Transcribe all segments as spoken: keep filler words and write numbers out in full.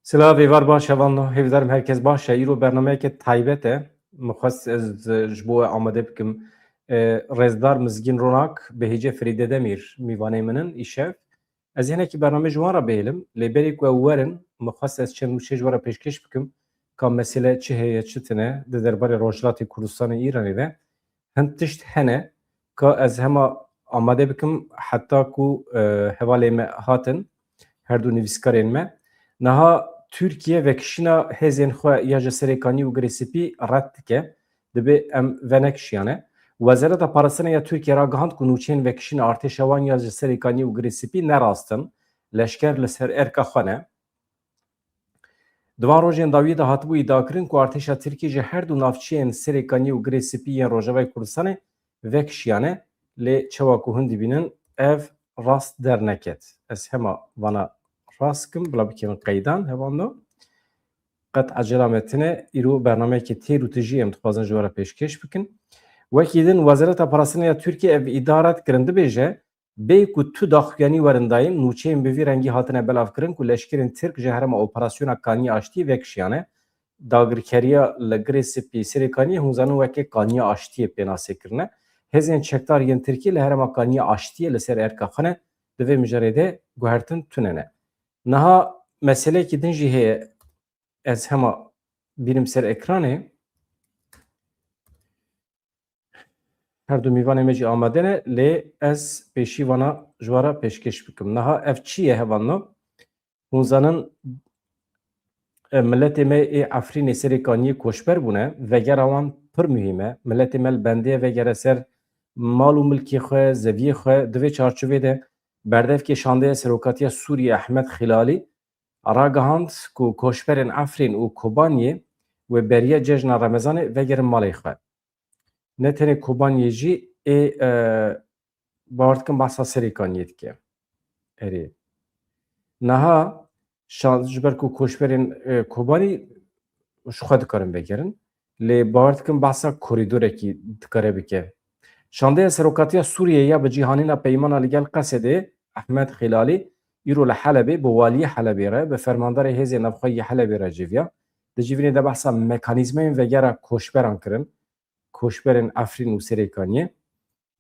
Silav, êvar baş hevalno, hêvdarim herkes baş e. Îro bernameyeke taybet e. Min xwest ez, e, ji bo we amade bikim. E, Rêzdar Mizgîn Ronak, Behîce Ferîde Demîr mîvanê min in îşev. Ez hinekî bername ji wan re bihêlim, lê berî ku ew werin, min xwest ez çend nûçe ji we re pêşkêş bikim, ka mesele çi heye, çi tune, di derbarê Rojhilatê Kurdistanê Îranê de hin tişt hene, ka ez hema amade bikim, heta ku, e, hevalê me hatin, her du nivîskarên me. Niha Tirkiye vekişîna hêzên xwe ya ji Serêkanî û Girê Spî red dike, dibê em venekişiyane. Wezareta Parastinê ya Tirkiye ragihand ku nûçeyên vekişîna artêşa wan ya ji Serêkanî û Girê Spî ne rast in, leşker li ser erka xwe ne. Di van rojên dawiyê de hatibû îdiakirin ku artêşa Tirkî ji her du navçeyên Serêkanî û Girê Spî yên Rojavayê Kurdistanê vekişiyane, lê çawa ku hûn dibînin, ev rast derneket. Ez hema vana rast kim, bila bikevin qeydan, hevalno. Qet ecela me tine, îro bernameyeke têr û tijî em dixwazin ji we re pêşkêş bikin. Wekî din, Wezareta Parastinê ya Tirkiyê ev îdia red kirin, dibêje, bê ku tu daxuyanî werin dayîn, nûçeyên bi vî rengî hatine belavkirin ku leşkerên Tirk ji herêma operasyona Kaniyê Aştiyê vekişiyane. Dagirkeriya li Girê Spî, Serêkaniyê, hûn zanin weke Kaniya Aştiyê pênasê kirine. Hêzên çekdar yên Tirkî li herêma Kaniya Aştiyê li ser erka xwe ne, di vê mijarê de guhertin tune ne. Niha meseleyekî din jî heye, ez hema bînim ser ekranê. Her du mîvanê me jî amade ne, lê ez pêşî vana ji we re pêşkêş bikim. Niha ev çi ye hevalno? Hûn zanin, e, miletê me ê Efrînê, Serêkaniyê koçber bûne, vegera wan pir muhîm e. Miletê me li bendê ye vegere ser mal û milkê xwe, zeviyê xwe. Di vê çarçovê de berdevkê şandeya serokatiya Sûriyê Ehmed Xîlalî ragihand ku koçberên Efrîn û Kobaniyê wê beriya cejna Remezanê vegerin malê xwe. Ne tenê Kobaniyê jî ê, e, bawer dikim behsa Serêkaniyê dike. Erê. Niha şan-, ji ber ku koçberên, e, Kobanî ji xwe dikarin vegerin, lê bawer dikim behsa korîdorekî dikare bike. Şandeya Serokatiya Sûriyeyê ya bi cîhanîna peymana li gel Qesedê, Ehmed Xîlalî, îro li Helebê bi waliyê Helebê re, bi fermandarê hêzên navxwe yê Helebê re civiya. Di civînê de behsa mekanîzmayên vegera koçberan kirin, koçberên Efrîn û Serêkaniyê.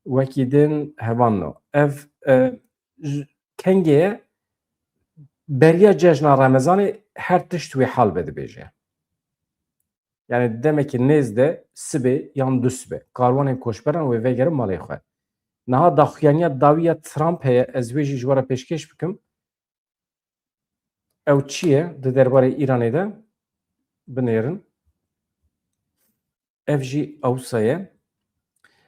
Wekî din hevalno. Ev, e, j-, kengê ye, beriya cejna Remezanê her tişt wê hal be dibêje. Yani demekî nêz de sibê yan du sibê karwanên koçberan wê vegerin malê xwe. Niha daxuyaniya dawî ya Trump heye, ez wê jî ji we re pêşkêş bikim. Ew çi ye di derbarê Îranê de? Binêrin. Ev jî ewsa ye.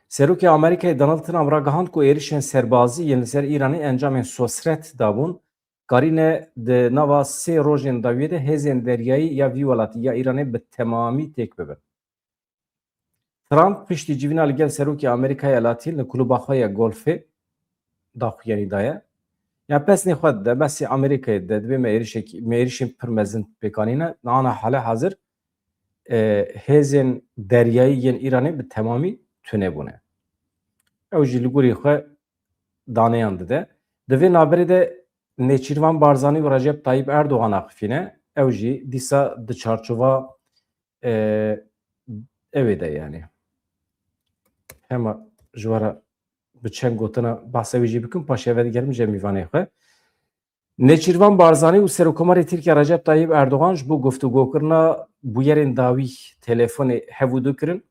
Serokê Amerîkayê Donald Trump ragihand ku êrişên serbazî yên li ser Îranê encamên sosret dabûn, karîne di nava sê rojên dawiyê de hêzên deryayî ya vî welatî ya Îranê bi temamî têk bibin. Trump piştî civîna li gel Serokê Amerîkayê Latîn li klûba xwe ya golfê daxuyanî daye. Ya pesnê xwe dide, behsê Amerîkayê dide, dibê me êrişekî, me êrişên pir mezin pêk anîne. Ana hale hazir, e, hêzên deryayî yên Îranê bi temamî tune bûne. Ew jî li gorî xwe daneyan dide. Di vê navberê de Nêçîrvan Barzanî û Recep Tayyip Erdogan axifîne. Ew jî dîsa di çarçova, e, ew ê de yani. Hema ji we re bi çend gotina behsa wî jî bikim, paşê vedigerim cem mîvanê xwe. Nêçîrvan Barzanî û Serokkomarê Tirkiye Recep Tayyip Erdogan ji bo guftûgokirina bûyerên dawî telefonê hev û du kirin.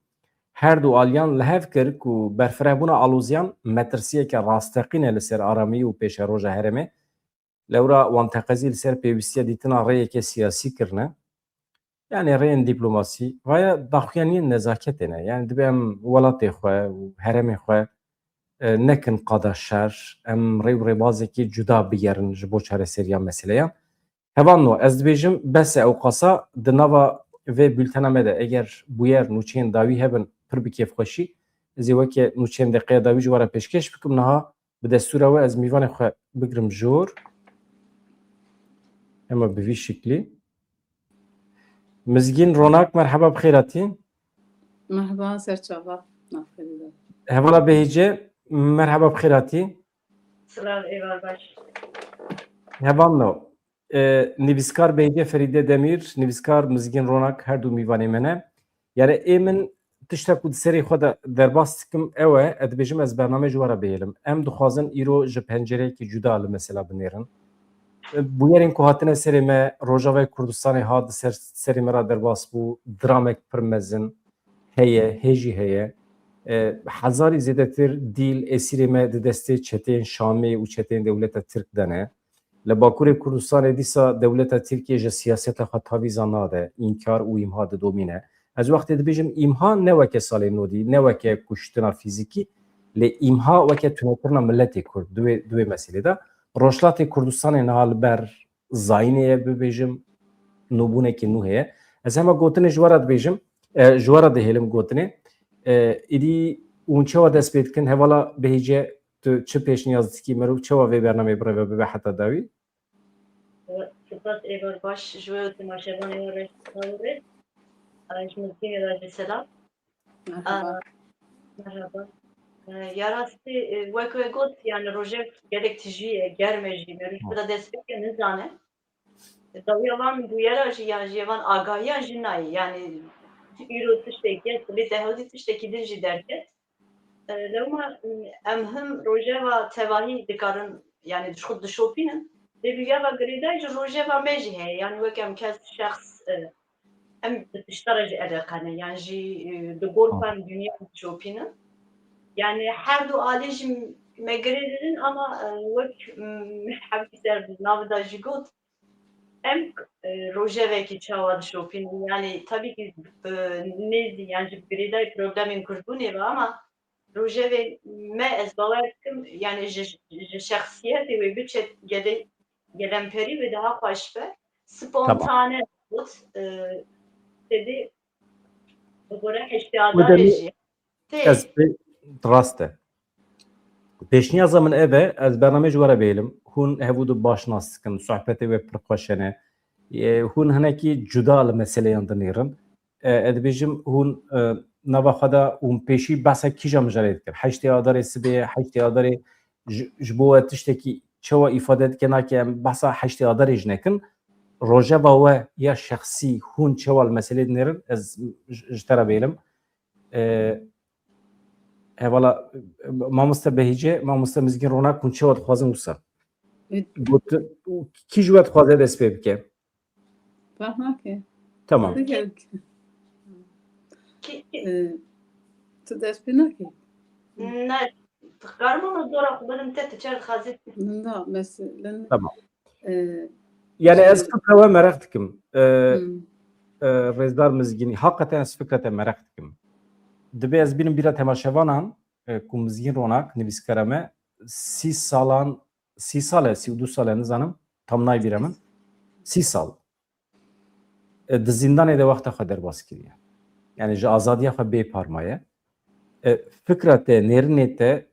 Her du aliyan li hev kir ku berfirehbûna aloziyan metirsiyeke rasteqîne li ser aramî û pêşeroja herêmê. Lewra wan teqezî li ser pêwîstiya dîtina rêyeke siyasî kirine. Yani rêyên dîplomasî, vaya daxuyaniyên nezaketê ne. Yani dibe em welatê xwe û herêmê xwe, e, nekin qada şer, em rê û rêbazekî cuda bigerin ji bo çareseriya meseleyan. Hevalno, ez dibêjim, bes e ewqasa di nava vê bültena me de, eger bûyer nûçeyên dawî hebin, pir bi kêfxweşî, ez ê weke nûçeyên deqeya dawî ji we re pêşkêş bikim. Niha bi destûra we ez mîvanê xwe bigrim jor. Hema bi vî şiklî. Mizgîn Ronak, merheba, bi xêr hatî. Merhaba, serçava. Navxwe de. Hevala Behîce, merheba, bi xêr hatî. Silav, êvar baş. Hevalno, E, nivîskar Beyce Ferîde Demîr, nivîskar Mizgîn Ronak her du mîvanê me ne. Yani ê min tişta ku di serê xwe de derbas dikim ew e, ez dibêjim ez bername ji we re bihêlim. Em dixwazin îro ji pencereyekî cuda li mesela binêrin. E, bûyerên ku hatine serê me, Rojavayê Kurdistanê hat di ser serê me re derbas bû, dramek pir mezin heye, hê jî heye. E, hezarî zêdetir dîl êsîrê me di destê çeteyên Şamê û çeteyên dewleta Tirk de ne. Li Bakurê Kurdistanê dîsa dewleta Tirkiye ji siyaseta xwe tavîza nade, înkar û îmha didomîne. Ez wextê dibêjim îmha ne weke salê nodî, ne weke kuştina fîzîkî, lê îmha weke tunekirina miletê Kurd di wê, di wê meselê de. Rojhilatê Kurdistanê niha li ber zayînê ye bibêjim, nûbûnekî nû heye. Ez hema gotinê ji we re dibêjim, e, ji we re dihêlim gotinê. E, îdî hûn çawa dest pê dikin? Hevala Behîce, tu çi pêşniyaz dikî? Mirov çawa vê bernameyê bireve bibe heta dawî? Spas êvar baş ji we û temaşevanê we re sağ û rê. Ji Mizgînê re jî selam. Merhaba. A, merhaba. E, ya rastî, e, wek we got, yani rojev gelek tijî ye, germ e jî, merû ji xwe de dest pê ke nizane. Dawiya van bûyera jî, yan jî van agahiyan jî nayê. Yani îro tiştekî ye, lê dehewdî tiştekî din jî derket. E, lewma, em him rojeva tevahî dikarin, yani ji xwe dişopînin. Lê bi ya va girêdayî ji rojeva me jî heye. Yani wek em kes şexs, e, em bi tişta re jî eleqe ne. Yani jî, e, di gor xwe em dinya dişopînin. Yani her du alî jî me girê didin ama, e, wek, m, Hebî ser navê de jî got, em, e, rojevekî çawa dişopînin? Yani tabî ki bi nêzî, yani ji girêdayî problemên Kurdbûnê ve ama rojevê me ez bawer dikim, yani ji, ji şexsiyetê wê biçe gele-, gelemperî wê daha xweş be. Tamam. Spontane got, e, tedê bi gore heştê Adarê jî. Tê. Ez pê, rast e. Pêşniyaza min ev e, ez bernameyê ji we re bihêlim. Hûn hevû du baş nas dikin, sohbetê we pir xweş hene. E, hûn hinekî cuda li meseleyan dinêrin. E, ez dibêjim hûn, e, nava xwe de hûn pêşî behsa kîja mijarê dikin? Heştê Adarê sibê ye, heştê Adarê ji, ji bo we tiştekî çawa îfade dike nake em behsa heştê Adarê jî nekin. Rojeva we ya şexsî hûn çawa li meselê dinêrin? Ez ji, ji te re bihêlim. E, hevala, e, mamoste Behîce, mamoste Mizgîn Ronak hûn çawa dixwazin wisa? Got, kî ji we dixwaze dest pê bike? Ferq nake. Tamam. Diger. Ki, ki. E, tu dest pê nakî? Ne, dixkarim ama dora xwe bidim te, tu çer dixwazî. Na, mesela. Tamam. E, Yani ez fikra we mereq dikim. E, hmm. E, Rêzdar Mizgînî, hakikaten ez fikra te mereq dikim. Dibê ez bînim bîra temaşevanan, e, ku Mizgîn Ronak, nivîskara me, sî salan, sî sal e, sî û du sal e, nizanim, tam nayê bîra min. Sî sal. E, di zîndanê de wexta xwe derbas kiriye. Yani ji azadiya xwe bê par maye. E, fikra te, nêrinê te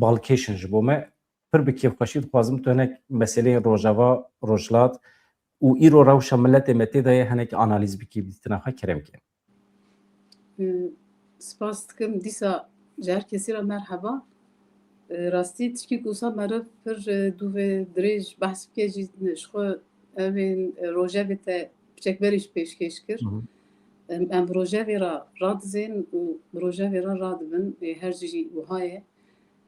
balkêş in ji bo me. Pir bi kêfxweşî dixwazim tu hinek meseleyên Rojava, Rojhilat û îro rewşa miletê me tê de ye, hinek analîz bikî, bi dîtina xwe kerem ke. Ee, Spas dikim. Dîsa ji her kesî re merheba. Ee, rastî tişkî ku wisa meriv pir, e, dû ve dirêj behs bike jî ji xwe evên, e, rojevê te piçek berî jî pêşkêş kir. Hı hı. Em, em rojevê re radizên û bi rojevê re radibin. Ê, her jî jî wiha ye.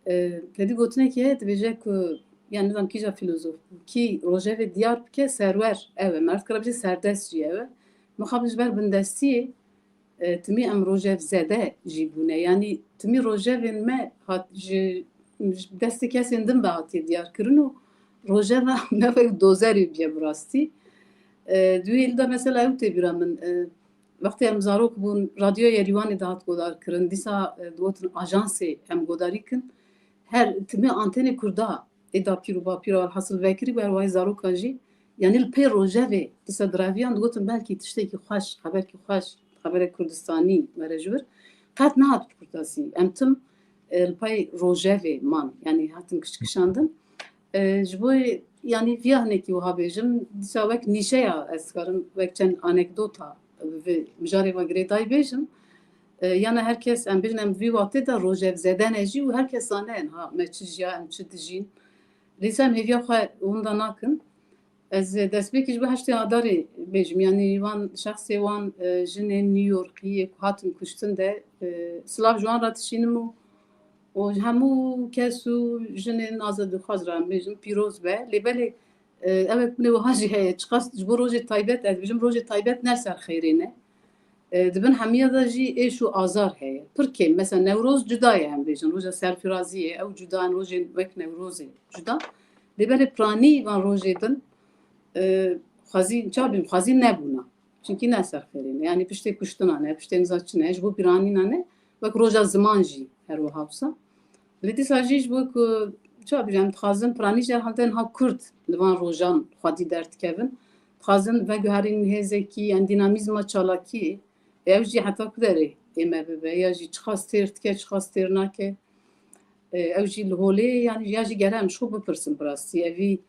E, tedî gotinekê heye, dibêje ku, yani nizam kîja filozof bû, kî rojevê diyar bike, serwer ew e. Meriv dikare bêje serdest jî ew e. Mixabin ji ber bindestiyê, e, timî em rojev zede jî bûne. Yanî timî rojevên me hat ji, ji destê kesên din ve hatiye diyar kirin û rojeva me wek dozerê bûye bi rastî. E, di wê hêlî de mesela ew tê bîra min, e, wextê em zarok bûn, radyoya Yerîwanê de hat godar kirin. Dîsa, e, digotin ajansê em godarî kin. Her timî antenê Kurda ê dapîr û bapîra alhasil vekirî bû, her wayê zarokan jî. Yanî li pê rojevê dîsa diraviyan digotin belkî tiştekî xweş, xeberkî xweş, xeberek Kurdistanî were ji wir. Qet nehat bi Kurtasî. Em tim, e, li pey rojevê man. Yanî hatin kişt kişandin. E, ji bo, yanî viya hinekî wiha bêjim, dîsa wek nîşeya ez dikarim, wek çend anekdota bi vê mijarê ve girêdayî bêjim. E, yana her kes, em bêjin, em vî watê de rojevzede ne jî û her kes zane, ha, me çi jiya, em çi dijîn. Lê em hêviya xwe winda nakin. Ez destpêkî ji bo heştê Adarê bêjim, yanî van şexsê wan, e, jinên New Yorkî yê ku hatin kuştin de, e, silav ji wan re dişînim û, û ji hemû kes û jinên azadîxwaz re em bêjim pîroz be. Lê belê, e, ew e ku min ê wiha jî heye, çiqas ji bo rojê taybet, ez dibêjim rojê taybet ne ser xêrê ne. E, di bin hemiya de jî êş û azar heye. Pir kêm. Mesela Newroz cuda ye, em bêjin. Roja serfiraziyê, ew cuda in, rojên wek Newrozê cuda. Lê belê piranî van rojê din, e, xwezî, ça bîm, xwezî nebûna. Çimkî ne ser xêrê ne. Yanî piştê kuştina ne, piştê niza çi ne, ji bo bîranîna ne, wek roja ziman jî her wiha wisa. Lê dîsa jî ji bo ku, ça bîjim, em dixwazin piranî jî herhalde niha Kurd li van rojan xwedî derdikevin. Dixwazin veguherînin hêzekî, yan dînamîzma çalakiyê, ew jî heta ku derê ê me bibe, ya jî çiqas têr dike, çiqas têr nake. E, ew jî li holê, yanî ya jî gere em ji xwe bipirsin bi rastî. Evî,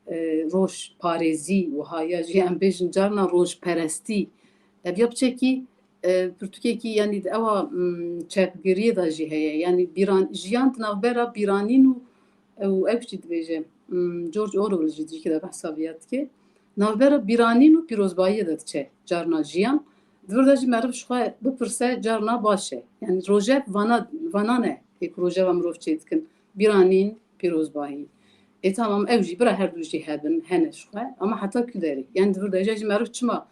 e, roj parêzî wiha ya jî em bêjin carna rojperestî. Ev ya piçekî, e, pirtûkekî, yanî di ewa, mm, çepgiriyê de jî heye. Yanî bîran-, jiyan di navbera bîranîn û, û ew jî dibêje, mm, George Orwell jî di cihekî de behsa viya dike. Navbera bîranîn û pîrozbayiyê de diçe carna jiyan. Di vir de jî meriv ji xwe bipirse carna baş e. Yanî rojev vana, vana ne, ê ku rojeva mirov çêdikin. Bîranîn, pîrozbahî. Ê tamam, ew jî bira her du jî hebin, hene ji xwe. Ama heta ku derê? Yanî di vir de jî meriv çima?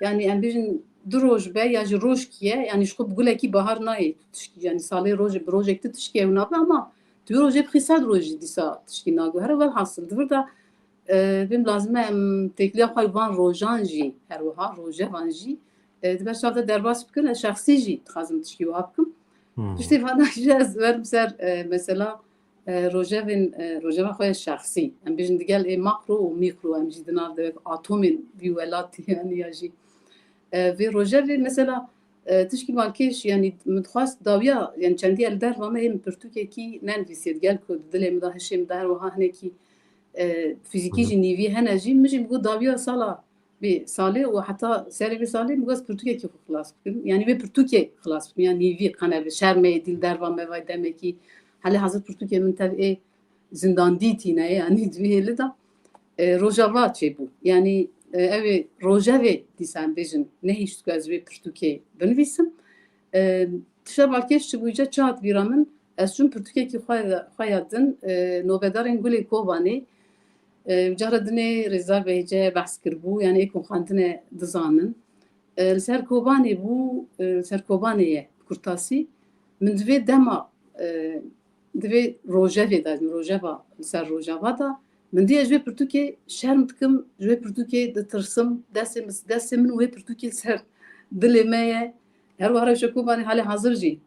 Yanî em bêjin du roj be ya jî rojkî ye, yanî ji xwe bi gulekî bahar nayê tu tişkî. Yanî salê roj, bi rojek tu tişkî ew nabe ama tu wî rojê bixî sed roj jî dîsa tişkî naguhere. Welhasil di vir de, e, bêm lazim e em têkiliya xwe van rojan jî her wiha, rojevan jî, e, di ber çav de derbas bikin. Ez şexsî jî dixwazim tişkî wiha bikim. Hmm. Piştî vana jî ez werim ser, e, mesela, e, rojevên, e, rojeva xwe ya şexsî. Em bêjin digel ê makro û mîkro, em jî di nav de wek atomên vî welatî, yanî ya jî, e, vê rojevê mesela, e, tişkî balkêş, yanî min dixwest dawiya, yanî çendî el derva me hê min pirtûkekî nenivîsiye, digel ku di dilê min de, hişê min de her wiha hinekî, e, fîzîkî jî nîvî hene jî, min jî bi got dawiya sala vê salê û heta serê vê salê min got pirtûkekî xwe xilas bikim. Yanî vê pirtûkê xilas bikim. Yanî nîvî qene bi şermeyê dîl derva me vay demekî. Helê hazir pirtûkê min tev ê zindandî tîne, yanî di vî hêlî de, e, rojava çêbû. Yanî, e, ew ê rojevê dîsa em bêjin nehişt ku ez vê pirtûkê binivîsim. E, tişta balkêş çi bû, îca çi hat bîra min? Ez çûm pirtûkekî xwe, xwe ya din, e, nobedarên Gulê Kobanê, e, cara dinê Rêzdar Bey hêce behs kiribû, yanî ê ku xwendine dizanin. E, li ser Kobanê bû, e, li ser Kobanê ye kurtasî. Min di vê dema, e, di vê rojevê de, rojeva, li ser rojeva de, min dî ez ji vê pirtûkê şerm dikim, ji vê pirtûkê ditirsim, destê min, destê min û wê pirtûkê li ser dilê me ye. Her wiha rewşa Kobanê halê hazir jî,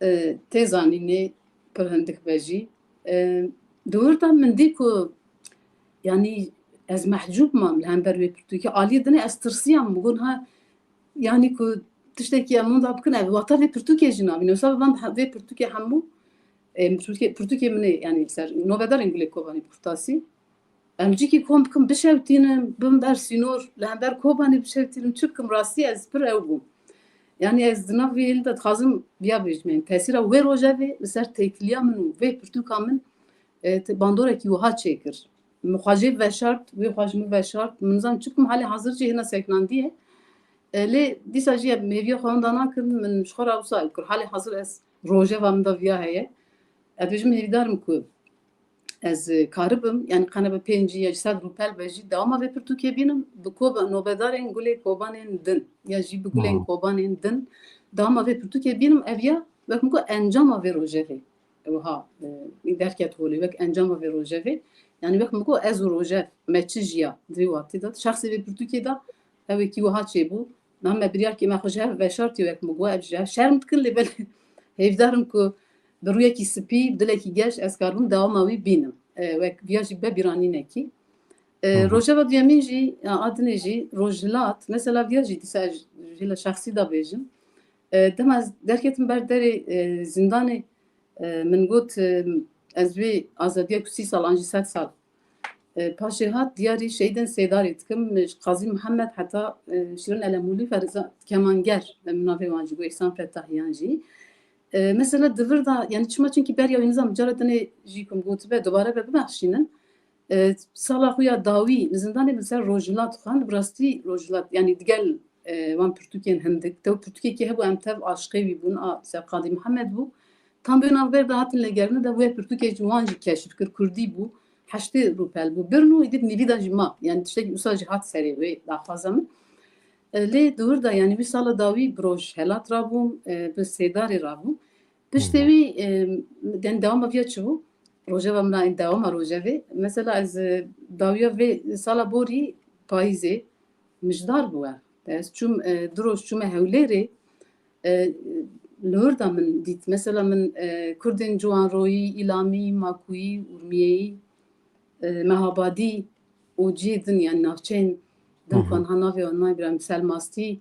e, tê zanînê pir hindik be jî. E, di wir de min dî ku, yanî ez mehcûb mam li hember wê pirtûkê. Aliyê dinê ez tirsiyam, min got ha, yanî ku tiştekî em wenda bikin, ev wata vê pirtûkê jî nabîne. Wisa van vê pirtûkê hemû, e, pirtûkê, pirtûkê min ê, yanî ser nobedarên Gulê Kobanê bi kurtasî. Em cîkî kom bikim, bişewtînim, bim ber sînor, li hember Kobanê bişewtînim, çi bikim, rastî ez pir ew bûm. Yanî ez di nav vê hêlî de dixwazim viya bêjim, yanî tesîra wê rojevê li ser têkiliya min û vê pirtûka min, e, te-, bandorekî wiha çêkir. Min xwe jê veşart, wê xwe ji min veşart, min nizam çi bikim, halê hazir jî hêna seknandî ye. E, lê dîsa jî em hêviya xwe wenda nakin, min ji xwe re wisa ew kir. Halê hazir ez rojeva min de viya heye. Ez dibêjim hêvîdar im ku ez, e, karibim, yanî qene bi pêncî ya ji sed rûpel be jî dewama vê pirtûkê bînim, bi ko-, nobedarên Gulê Kobanên din ya jî bi Gulên Hmm. Kobanên din dewama vê pirtûkê bînim, ev ya wek min got encama vê rojevê. Wiha, e, derket holê wek encama vê rojevê. Yanî wek min got ez û rojev me çi jiya di vê watî de, şexsê vê pirtûkê de ew ê kî wiha çêbû. Niha me biryar kê me xwe ji hev veşartî wek min got, ev ji hev şerm dikin, lê belê hêvdar im ku bi rûyekî spî, bi dilekî geş ez karibim dewama wî bînim. E, wek viya jî be bîranînekî. E, Hı hı. Rojeva duyemîn jî, ya, a dinê jî, rojhilat, mesela viya jî dîsa ez ji hêla şexsî de bêjim. E, dema ez derketim ber derê, e, zîndanê, e, min got, e, ez vê azadiya ku sî sal an jî sed sal e, paşê hat diyarî şehîdên Sêdarê dikim, ji Qazî Mihemed heta, e, Şîrin Elemûlî, Ferza kemanger, e, min navê wan jî got, Îhsan Fetahiyan jî. E, mesela di vir de, yanî çima, çimkî beriya wî nizam cara dinê jî ku min gotibe, dubare be bibexşînin. E, sala xwe ya dawî li zindanê min ser Rojhilat xwend, bi rastî Rojhilat, yanî digel, e, wan pirtûkên hindik, tew pirtûkekî hebû em tev aşiqê wî bûn, a, ser Qadî Mihemed bû. Tam bi navber de hatin lêgerînê de wê pirtûkê ji wan jî keşif kir, kurdî bû, heştê rûpel bû. Birin û îdî bi nîvî de jî ma, yanî tiştekî wisa jî hat serê wê daxwaza min. E, lê di wir de, yanî wî sala dawî bi Rojhelat rabûm, e, bi Sêdarê rabûm. Piştê wî, e, gen dewama viya çi bû? Rojeva min a, dewama rojevê. Mesela ez, e, dawiya vê sala borî payîzê mijdar bû we. Ez çûm, e, du roj çûme Hewlêrê, e, li wir de min dît. Mesela min, e, Kurdên Ciwanroyî, Îlamî, Makûyî, Urmiyeyî, e, Mehabadî û cihê din, yanî navçeyên din ku niha navê wan nayê bîra min, Selmastî.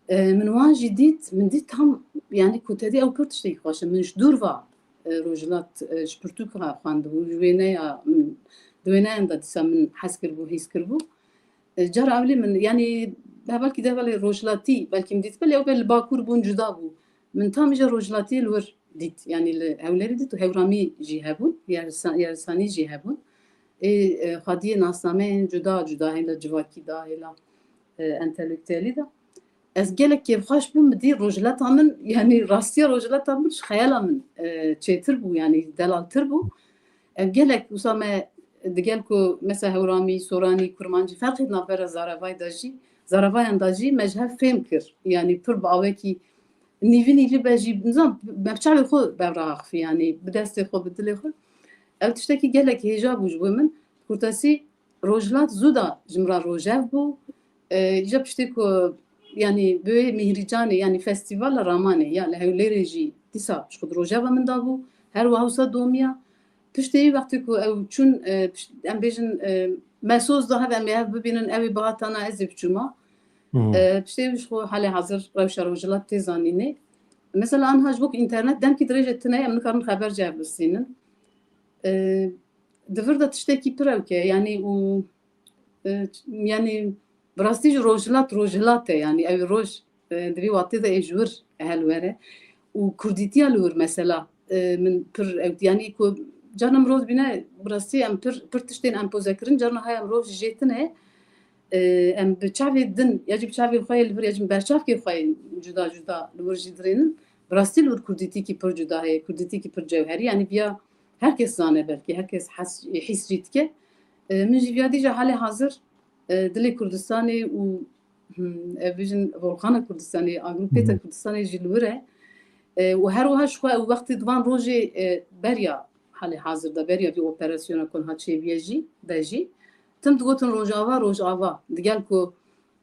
E, min wan jî dît, min dît tam, yanî ku te dî ew pir tiştekî xweş e. Min ji dûr va, e, Rojhilat, e, ji pirtûka xwendibû, ji wêneya, min, di wêneyan de dîsa min hez kiribû, hîs kiribû. E, cara ewlê min, yanî, he, belkî de belê Rojhilatî, belkî min dît, belê ew bê li Bakur bûn, cuda bû. Min tam îja Rojhilatiyê li wir dît, yanî li Hewlêrê dît û Hewramî jî hebûn, Yersa-, Yersanî jî hebûn. Ê, e, xwediyê nasnameyên cuda cuda, hêla civakî da, hêla, e, entelektuelî da. Ez gelek kêfxweş bûm, min dî Rojhilata min, yanî rastiya Rojhilata min ji xeyala min, e, çêtir bû, yanî delaltir bû. Ev gelek wisa me digel ku mesela Hewramî, Soranî, Kurmancî ferqê di navbera Zaravayê de jî, Zaravayan de jî me ji hev fêm kir. Yanî pir bi awekî nîvî nîvî be jî, nizam, me bi çavê xwe bev raxifî, yanî bi destê xwe, bi dilê xwe. Ev tiştekî gelek hêja bû ji bo min. Kurtasî Rojhilat zû da ji min re rojev bû. E, îja piştê ku, yanî bi wê Mîhrîcanê, yanî festîvala ramanê ya li Hewlêrê jî dîsa ji xwe di rojeva min de bû. Her wiha wisa domiya. Piştê wî wextê ku ew çûn, e, pişt-, em bêjin, e, me soz da hev em ê hev bibînin, ew ê bihatana ez ê biçûma. E, piştê wî ji xwe halê hazir rewşa Rojhilat tê zanînê. Mesela anha ji bo ku înternet demkî dirêj e tune, em nikarin xeber ji hev bisînin. E, di vir de tiştekî pir ewk e, yanî û, e, yanî bi rastî jî Rojhilat, Rojhilat e, yanî ew roj, e, di vî watê de ê ji wir hel were. Û kurdîtiya li wir mesela, e, min pir ewk, yanî ku carna mirov dibîne, bi rastî em pir, pir tiştên empoze kirin, carna haya mirov jî jê tune, e, em bi çavê din, ya jî bi çavê xwe yê li vir, ya jî bi berçavkê xwe yê cuda cuda li wir jî dirênin. Bi rastî li wir kurdîtîkî pir cuda heye, kurdîtîkî pir cewherî, yanî viya her kes zane belkî, her kes hes-, hîs jî dike. E, min jî viya dî jî halê hazir, e, dilê Kurdistanê û, hmm, ev bijin volxana Kurdistanê, agrûpêta Kurdistanê jî li wir e. E, û her wiha ji xwe ew wextê di van rojê, e, beriya halê hazir de, beriya vî operasyona ku niha çêbûye jî, de jî, tim digotin Rojava, Rojava. Digel ku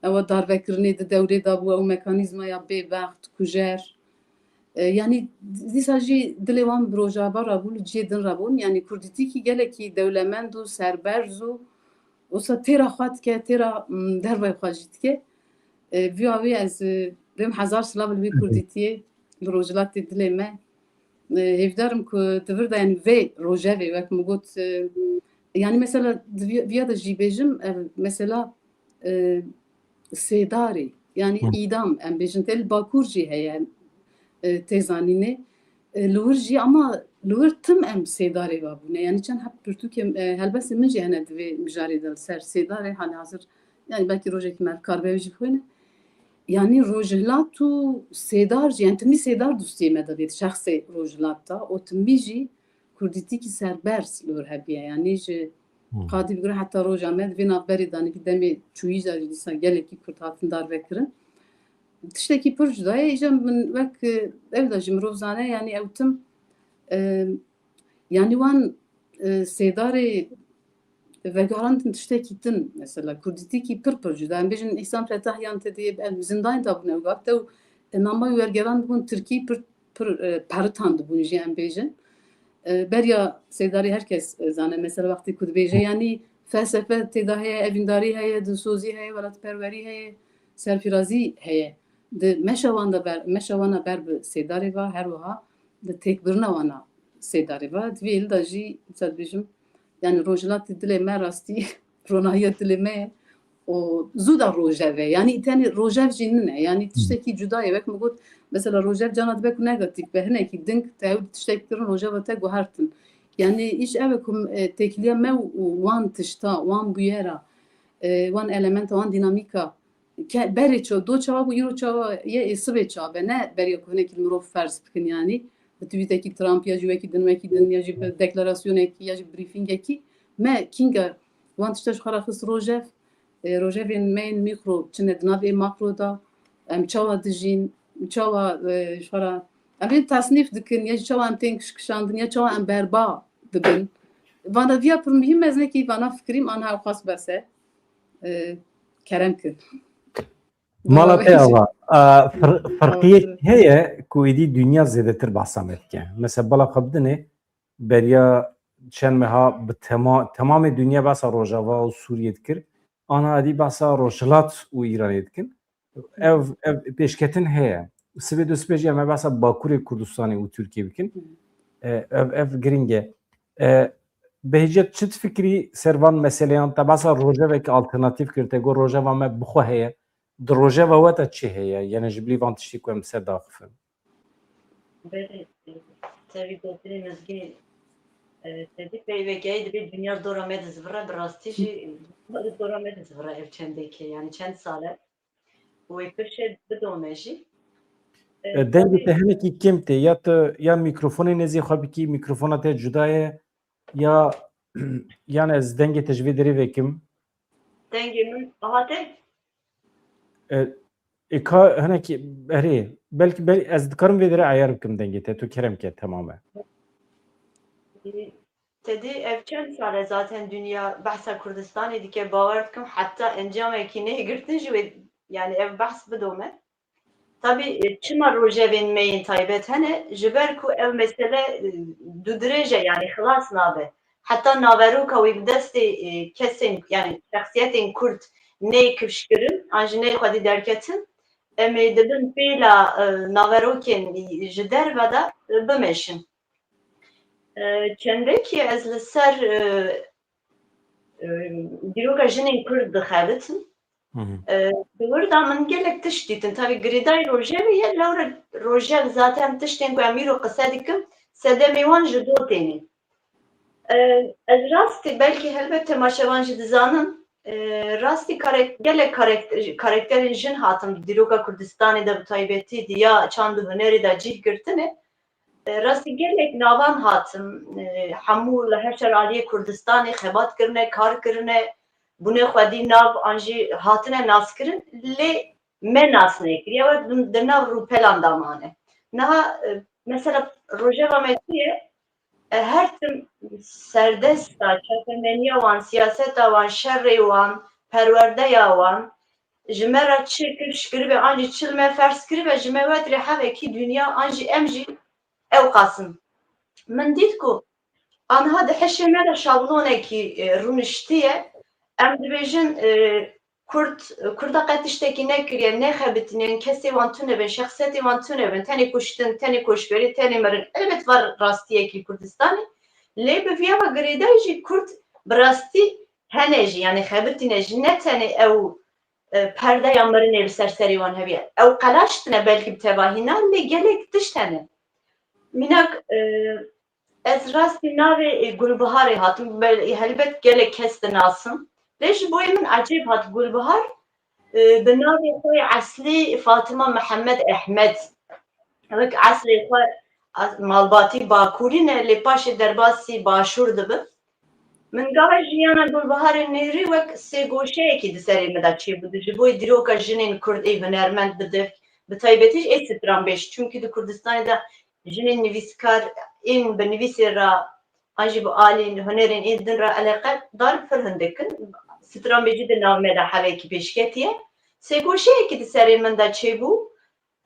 ewa darvekirinê di dewrê de bû, ew mekanîzmaya bêbext, kujer, E, yanî dîsa jî dilê wan bi Rojava re bû, li cihê din re bûn. Yanî kurdîtîkî gelekî dewlemend û serberz û wisa têra xwe dike, têra, mm, dervayê xwe jî dike. E, vîya wê ez, e, bêm hezar silav li wê kurdîtiyê, li rojhilatê dilê me. E, hêvdar im ku di vir de, yanî vê rojevê, wek min got, e, yanî mesela di vî-, viya de jî bêjim, e, mesela, e, Sêdarê, yanî îdam, em bêjin, tê li Bakur jî heye, e, tê zanînê. E, li wir jî, ama li wir tim em Sêdarê ve bûne. Yanî çend heb pirtûkê, e, helbestên min jî hene di vê mijarê de li ser Sêdarê, halihazir, yanî belkî rojekî me li kar be wê jî bixwîne. Yanî Rojhilat û Sêdar jî, yanî timî Sêdar dostiyê me de bê di şexsê Rojhilat de, û timî jî kurdîtîkî serberz li wir hebiye. Yanî ji Qadî bigire heta roja me di vê navberê de, yanî demê çûyî de jî dîsa gelekî kurd hatin darvekirin. Tiştekî pir cuda ye. Îja min wek, e, ew de jî mirov zane, yanî ew tim, e, yanî wan, e, Sêdarê vegerandin tiştekî din, mesela kurdîtîkî pir pir cuda. Em bêjin Îhsan Fetah yan tê de, em zindanê de bûn ew wexte û, e, nama wî wergerandibûn tirkî pir pir, e, peritandibûn jî, em bêjin. E, beriya Sêdarê her kes, e, zane, mesela wextê ku dibêje, yanî felsefe tê de heye, evîndarî heye, dilsozî heye, welatperwerî heye, serfirazî heye. Di meşa wan de ber, meşa wan a ber bi Sêdarê ve, her wiha di têkbirina wan a Sêdarê ve. Di vê yê de jî, dîsa dibêjim, yanî rojhilatê dilê me rastî ronahiya dilê me ye. Û zû da rojev e. Yanî tenê rojev jî nine. Yanî tiştekî cuda ye. Wek min got, mesela rojev cana dibe ku negatîf be. Hinekî ding te ew tiştekî kirin, rojeva te guhertin. Yani îş ev e ku, e, têkiliya me û wan tişta, wan bûyera, e, wan elementa, wan dînamîka, ke-, berê çawa, do çawa bû, îro çawa ye, ê sibê çawa be, ne beriya ku hinekî mirov ferz bikin yani. Bi twîtekî Trump ya jî wekî din, wekî din, ya jî bi deklarasyonekî, ya jî brîfîngekî, me kînga wan tişta ji xwe re xist rojev, e, rojevên me yên mîkro çi ne di nav ê makro de, em çawa dijîn, çawa, e, ji xwe re, em ê tasnîf dikin, ya jî çawa em tên kişkişandin, ya çawa em berba dibin. Vana viya pir muhîm, ez nekî vana fikirîm, anha ew xas bes e. E, kerem kin. Mala te ava. A, fir-, firqiyek heye ku êdî dinya zêdetir behsa me dike. Mesela bala xwe bidinê, beriya çend meha bi tema-, temamê dinya behsa Rojava û Sûriyê dikir. Ana êdî behsa Rojhilat û Îranê dikin. Ev, ev pêşketin heye. Sibê du sibê jî em ê behsa Bakurê Kurdistanê û Tirkiyê bikin. E, ev, ev giring e. E, Behîcet, çi difikirî ser van meseleyan? Te behsa rojeveke alternatîf kir, te got rojeva me bi xwe heye. Di rojeva we de çi heye? Yani ji bilî van tiştî ku em ser daxifin. Belê, tevî gotinê Mizgînê, e, te dî peyvekeyê dibê dinya dora me dizivire, bi rastî jî dinya dora me dizivire ev çendekê, yani çend sal e. Wê pir şêt bidome jî. E, E, dengê te hinekî kêm tê. Ya tu, ya mîkrofonê nêzî xwe bikî, mîkrofona te cuda ye, ya, yani ez dengê te ji vê derê vekim. Dengê min hate? E, e, ka hinekî, erê, belkî, belkî ez dikarim vê derê eyar bikim dengê te. Tu kerem ke, temam e. Tedî ev çend sal e zaten dinya behsa Kurdistanê dike, bawer dikim heta encamekî neyê girtin ji wê, yani ev behs bidome. Tabî, e, çima rojevên me yên taybet hene? Ji ber ku ev mesele, e, dudirêj e, yani xilas nabe. Heta naveroka wî bi destê, e, kesên, yani şexsiyetên Kurd neyê kifşkirin, an jî neyê xwedî derketin, em ê di bin pêla, e, naverokên ji derve de, e, bimeşin. E, çendekî ez li ser, e, e, dîroka jinên Kurd dixebitim. Hı hı. E, di wir de min gelek tişt dîtin. Tabî girêdayî rojevê ye, lewre rojev zaten tiştên ku em îro qise dikim, sedemê wan ji do têne. E, ez rastî, belkî helbet temaşevan jî dizanin, e, rastî karek-, gelek karek-, karekterên jin hatin dîroka Kurdistanê de, bi taybetî di ya çand û hunerê de cih girtine. E, rastî gelek navan hatin, e, hemû li her çar aliyê Kurdistanê xebat kirine, kar kirine, bûne xwedî nav an jî hatine naskirin, lê me nas nekiriye, ew di, di nav rûpelan de mane. Niha, e, mesela rojeva me çi ye? E, her tim serdesta çapemeniya wan, siyaseta wan, şerê wan, perwerdeya wan, ji me re çi kifş kiribe, an jî çi li me ferz kiribe, ji me wetirê hevekî dinya, an jî em jî ew qasim. Min dît ku aniha di hişê me de şablonekî, e, rûniştiye. Em dibêjin, e, Kurd, Kurda qet tiştekî nekiriye, nexebitînin, kesê wan tune bin, şexsiyetê wan tune bin, tenê kuştin, tenê koçberî, tenê mirin. Elbet va rastiyekî Kurdistanê, lê bi viya ve girêdayî jî Kurd bi rastî hene jî, yani xebitîne jî, ne tenê ew, e, perdeya mirinê li ser serê wan hebiye. Ew qelaştine belkî bi tevahî, na lê gelek tişt hene. Mînak, e, ez rastî navê, e, Gulbiharê hatim, bel-, e, helbet gelek kes dinasin. Lê ji bo yê min ecêb hat Gulbihar, e, bi navê xwe yê eslî Fatima Mihemed Ehmed. Wek eslê xwe, as-, malbatî Bakurî ne, lê paşê derbasî Başûr dibe. Min gava jiyana Gulbiharê Nêrî wek sêgoşeyekî di serê min de çêbû. Ji bo dîroka jinên Kurd ê hunermend bi dev, bi taybetî jî ê stranbêj. Çimkî di Kurdistanê de jinên nivîskar ên bi nivîsê re an jî bi alî hunerên ên din re eleqedar pir hindik in. Stranbêjî di nav me de hevekî pêşketiye. Sêgoşeyekî di serê min de çêbû.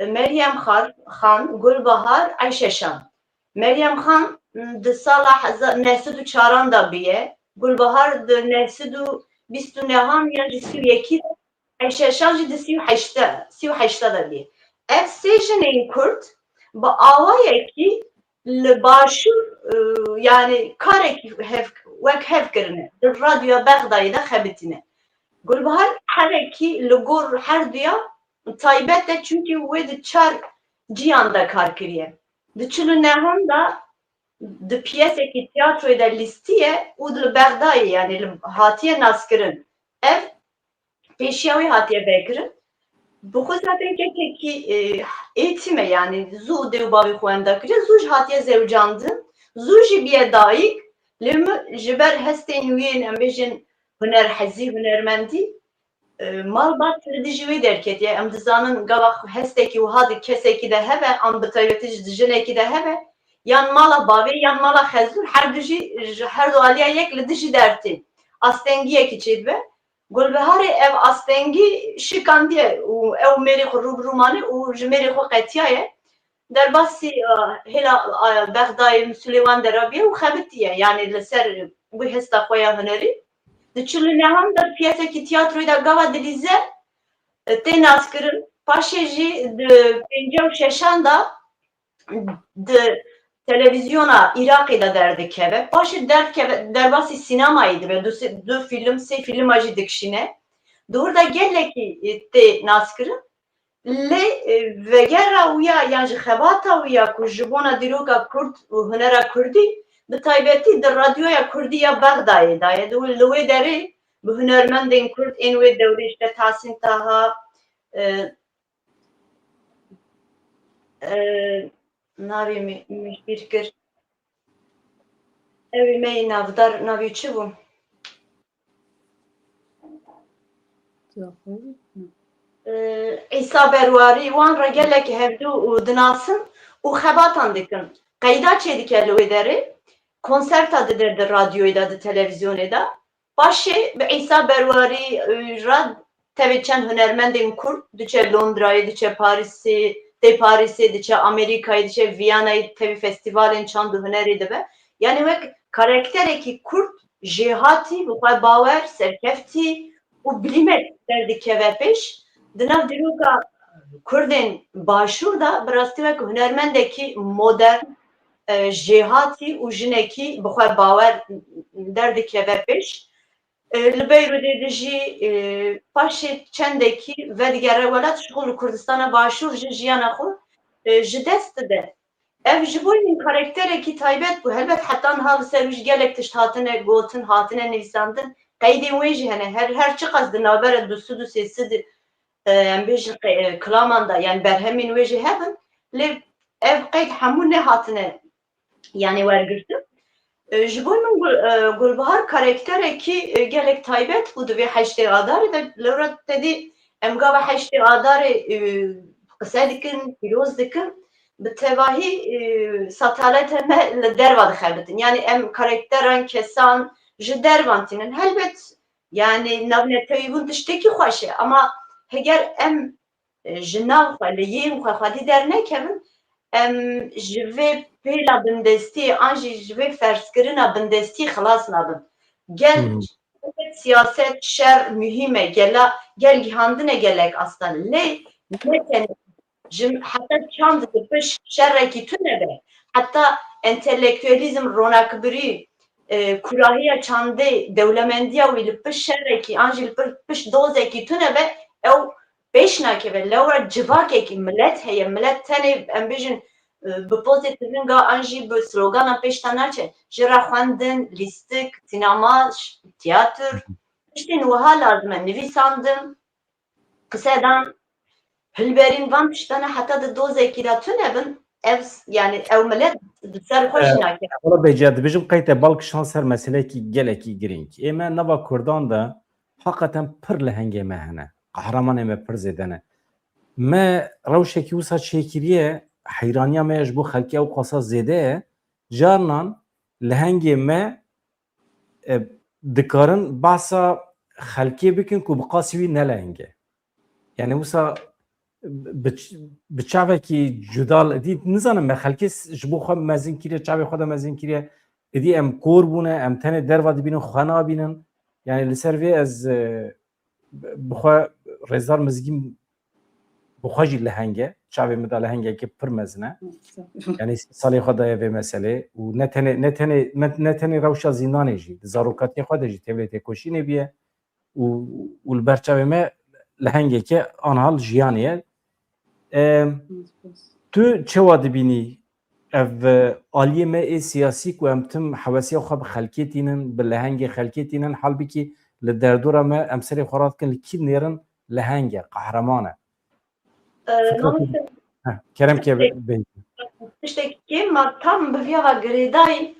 Meryem Xar-, Xan, Gulbahar, Eyşe Şan. Meryem Xan, m, di sala heza-, neh sed û çaran de bûye. Gulbahar di neh sed û bîst û nehan yan jî sî û yekî de, Eyşe Şan jî di sî û heşt de, sî û heşt de bûye. Ev sê jinên Kurd bi awayekî li Başûr, e, yani karekî hev, wek hev kirine. Di Radyoya Bexdayê de xebitîne. Gulbahar hevekî li gor her duya taybet e, çimkî wê di çar ciyan de kar kiriye. Di çil û nehan de di piyesekî tiyatroyê de lîstiye û li Bexdayê, yanî li, hatiye naskirin. Ev pêşiya wê hatiye vekirin. Bi xwe zaten kesekî, e, êtîm e, yanî zû dê û bavê xwe wenda kiriye, zû jî hatiye zewcandin, zû jî biye dayik, lê min ji ber hestên wî yên, em bêjin, hunerhezî, hunermendî, e, malbat li dijî wê derketiye. Em dizanin gava hestekî wiha di kesekî de hebe, an bi taybetî jî di jinekî de hebe, yan mala bavê, yan mala xezûr, her du jî ji her du aliya yek li dijî dertê. Astengiyekî çêdibe. Gulbiharê ev astengî şikandiye û ew mêrê xwe rû bi rû mane û ji mêrê xwe qetiyaye. Derbasî, e, hêla, e, Bexdayê, Silêwan de rabiye û xebitiye. Yanî li ser wî hesta xwe ya hunerî. Diçû li nehan de piyesekî tiyatroyê de gava dilîze, e, tê naskirin. Paşê jî di pêncî û şeşan de di televîzyona Iraqê de derdikeve. Paşê derdikeve, derbasî sînemayê dibe. Du, sê- du fîlm, sê fîlma jî dikişîne. Di wir de gelekî, e, tê naskirin. Lê, e, vegera wî ya, yan jî xebata wî ya ku ji bona dîroka kurd û hunera kurdî, bi taybetî di radyoya kurdî ya Bexdayê de ye. Di wir li wê derê bi hunermendên kurd ên wê dewrê, işte Tahsîn Taha, e, e, navê min, min ji bîr kir. Ew ê me yê navdar, navê çi bû? Îsa Berwarî, wan re gelek hevdû û dinasin û xebatan dikin. Qeyda çêdike li wê derê, konserta dide di radyoyê de, di televîzyonê de. Paşê bi Îsa Berwarî, e, re tevê çend hunermendên kurd diçe Londrayê, diçe Parîsê, tê Parîsê, diçe Amerîkayê, diçe Viyanayê, tevî festîvalên çand û hunerê dibe. Yanî wek karakterekî kurd jêhatî, bi xwe bawer, serkeftî û bilîmet derdikeve pêş. Di nav dîroka kurdên Başûr de bi rastî wek hunermendekî modern, e, jêhatî û jinekî bi xwe bawer derdikeve pêş. E, li Beyrûdê de jî, e, paşê çendekî vedigere welat, ji xwe li Kurdistana Başûr jî jiyana xwe, e, ji dest dide. Ev ji bo min karakterekî taybet bû. Helbet heta niha li ser wî jî gelek tişt hatine gotin, hatine nivîsandin. Qeydên wê jî hene. Her, her çiqas di navbera du sed û sê sed, e, em bêjin qe-, e, kilaman de, yani berhemên wê jî hebin. Lê ev qeyd hemû nehatine, yani wergirtin. E, ji bo min Gul-, e, Gulbihar karakterekî, e, gelek taybet bû di vê heştê Adarê de. Lewra te dî em gava heştê Adarê, e, qise dikin, pîroz dikin. Bi tevahî, e, satalete me li derva dixebitin. Yani em karakteran, kesan ji dervan tînin. Helbet, yani navnetewîbûn tiştekî xweş e, ama heger em, e, ji nav xwe, li yên xwe xwedî dernekevin, em ji vê pêla bindestiyê an jî ji vê ferzkirina bindestiyê xilas nabin. Gel Hmm. siyaset, şer muhîm e, gela, gel gihandine gelek aslan. Lê ne tenê ji, heta çand li pişt şerekî tune be, heta entelektuelîzm, ronakbirî, e, kurahiya çandê, dewlemendiya wî li pişt şerekî an jî li pir-, pişt dozekî tune be, ew pêş nakeve. Lewra civakekî milet heye, milet tenê, em bêjin, e, bi pozê tivinga an jî bi sloganan pêş de naçe. Ji re xwendin, lîstik, sînema, ş-, tiyatr, tiştên wiha lazim e, nivîsandin, qisedan, hilberîn, van tiştane heta di dozekî de tune bin, ev, yani ew milet bi ser xwe jî E, nake. Wala bêje dibêjim qey te bal kişand ser meseleyekî gelekî girîng. Ê me nava Kurdan de heqeten pir lehengê me hene. Qehremanê me pir zêde ne. Me rewşekî wisa çêkiriye, heyraniya me ya ji bo xelkê ew qasa zêde ye. Carinan lehengê me, e, dikarin behsa xelkê bikin ku bi qasî wî ne leheng e. Yani wisa bi ç-, bi çavekî cuda li dî, nizanim me xelkê s-, ji bo xwe mezin kiriye, çavê xwe de mezin kiriye. Êdî em kor bûne, em tenê derva dibînin, xwe nabînin. Yani li ser vê ez, e, bi xwe Rêzdar Mizgîn bi xwe jî leheng e. Çavê min de lehengekî pir mezin e. Hı, sağ ol. Yani salê xwe daye vê meselê û ne tenê, ne tenê, ne, ne tenê rewşa zîndanê jî, di zarokatiya xwe de jî tevlê têkoşînê biye û, û li ber çavê me lehengeke anha li jiyanê ye. Em, Hı, spas. Tu çawa dibînî ev, e, aliyê me ê siyasî ku em tim hewesiya xwe bi xelkê tînin, bi lehengê xelkê tînin, halbikî li derdora me em serê xwe radikin li kî nêrin leheng e, qehreman e. Fikra Heh, kerem ke bê. Tiştekî ma tam bi viya ve girêdayî,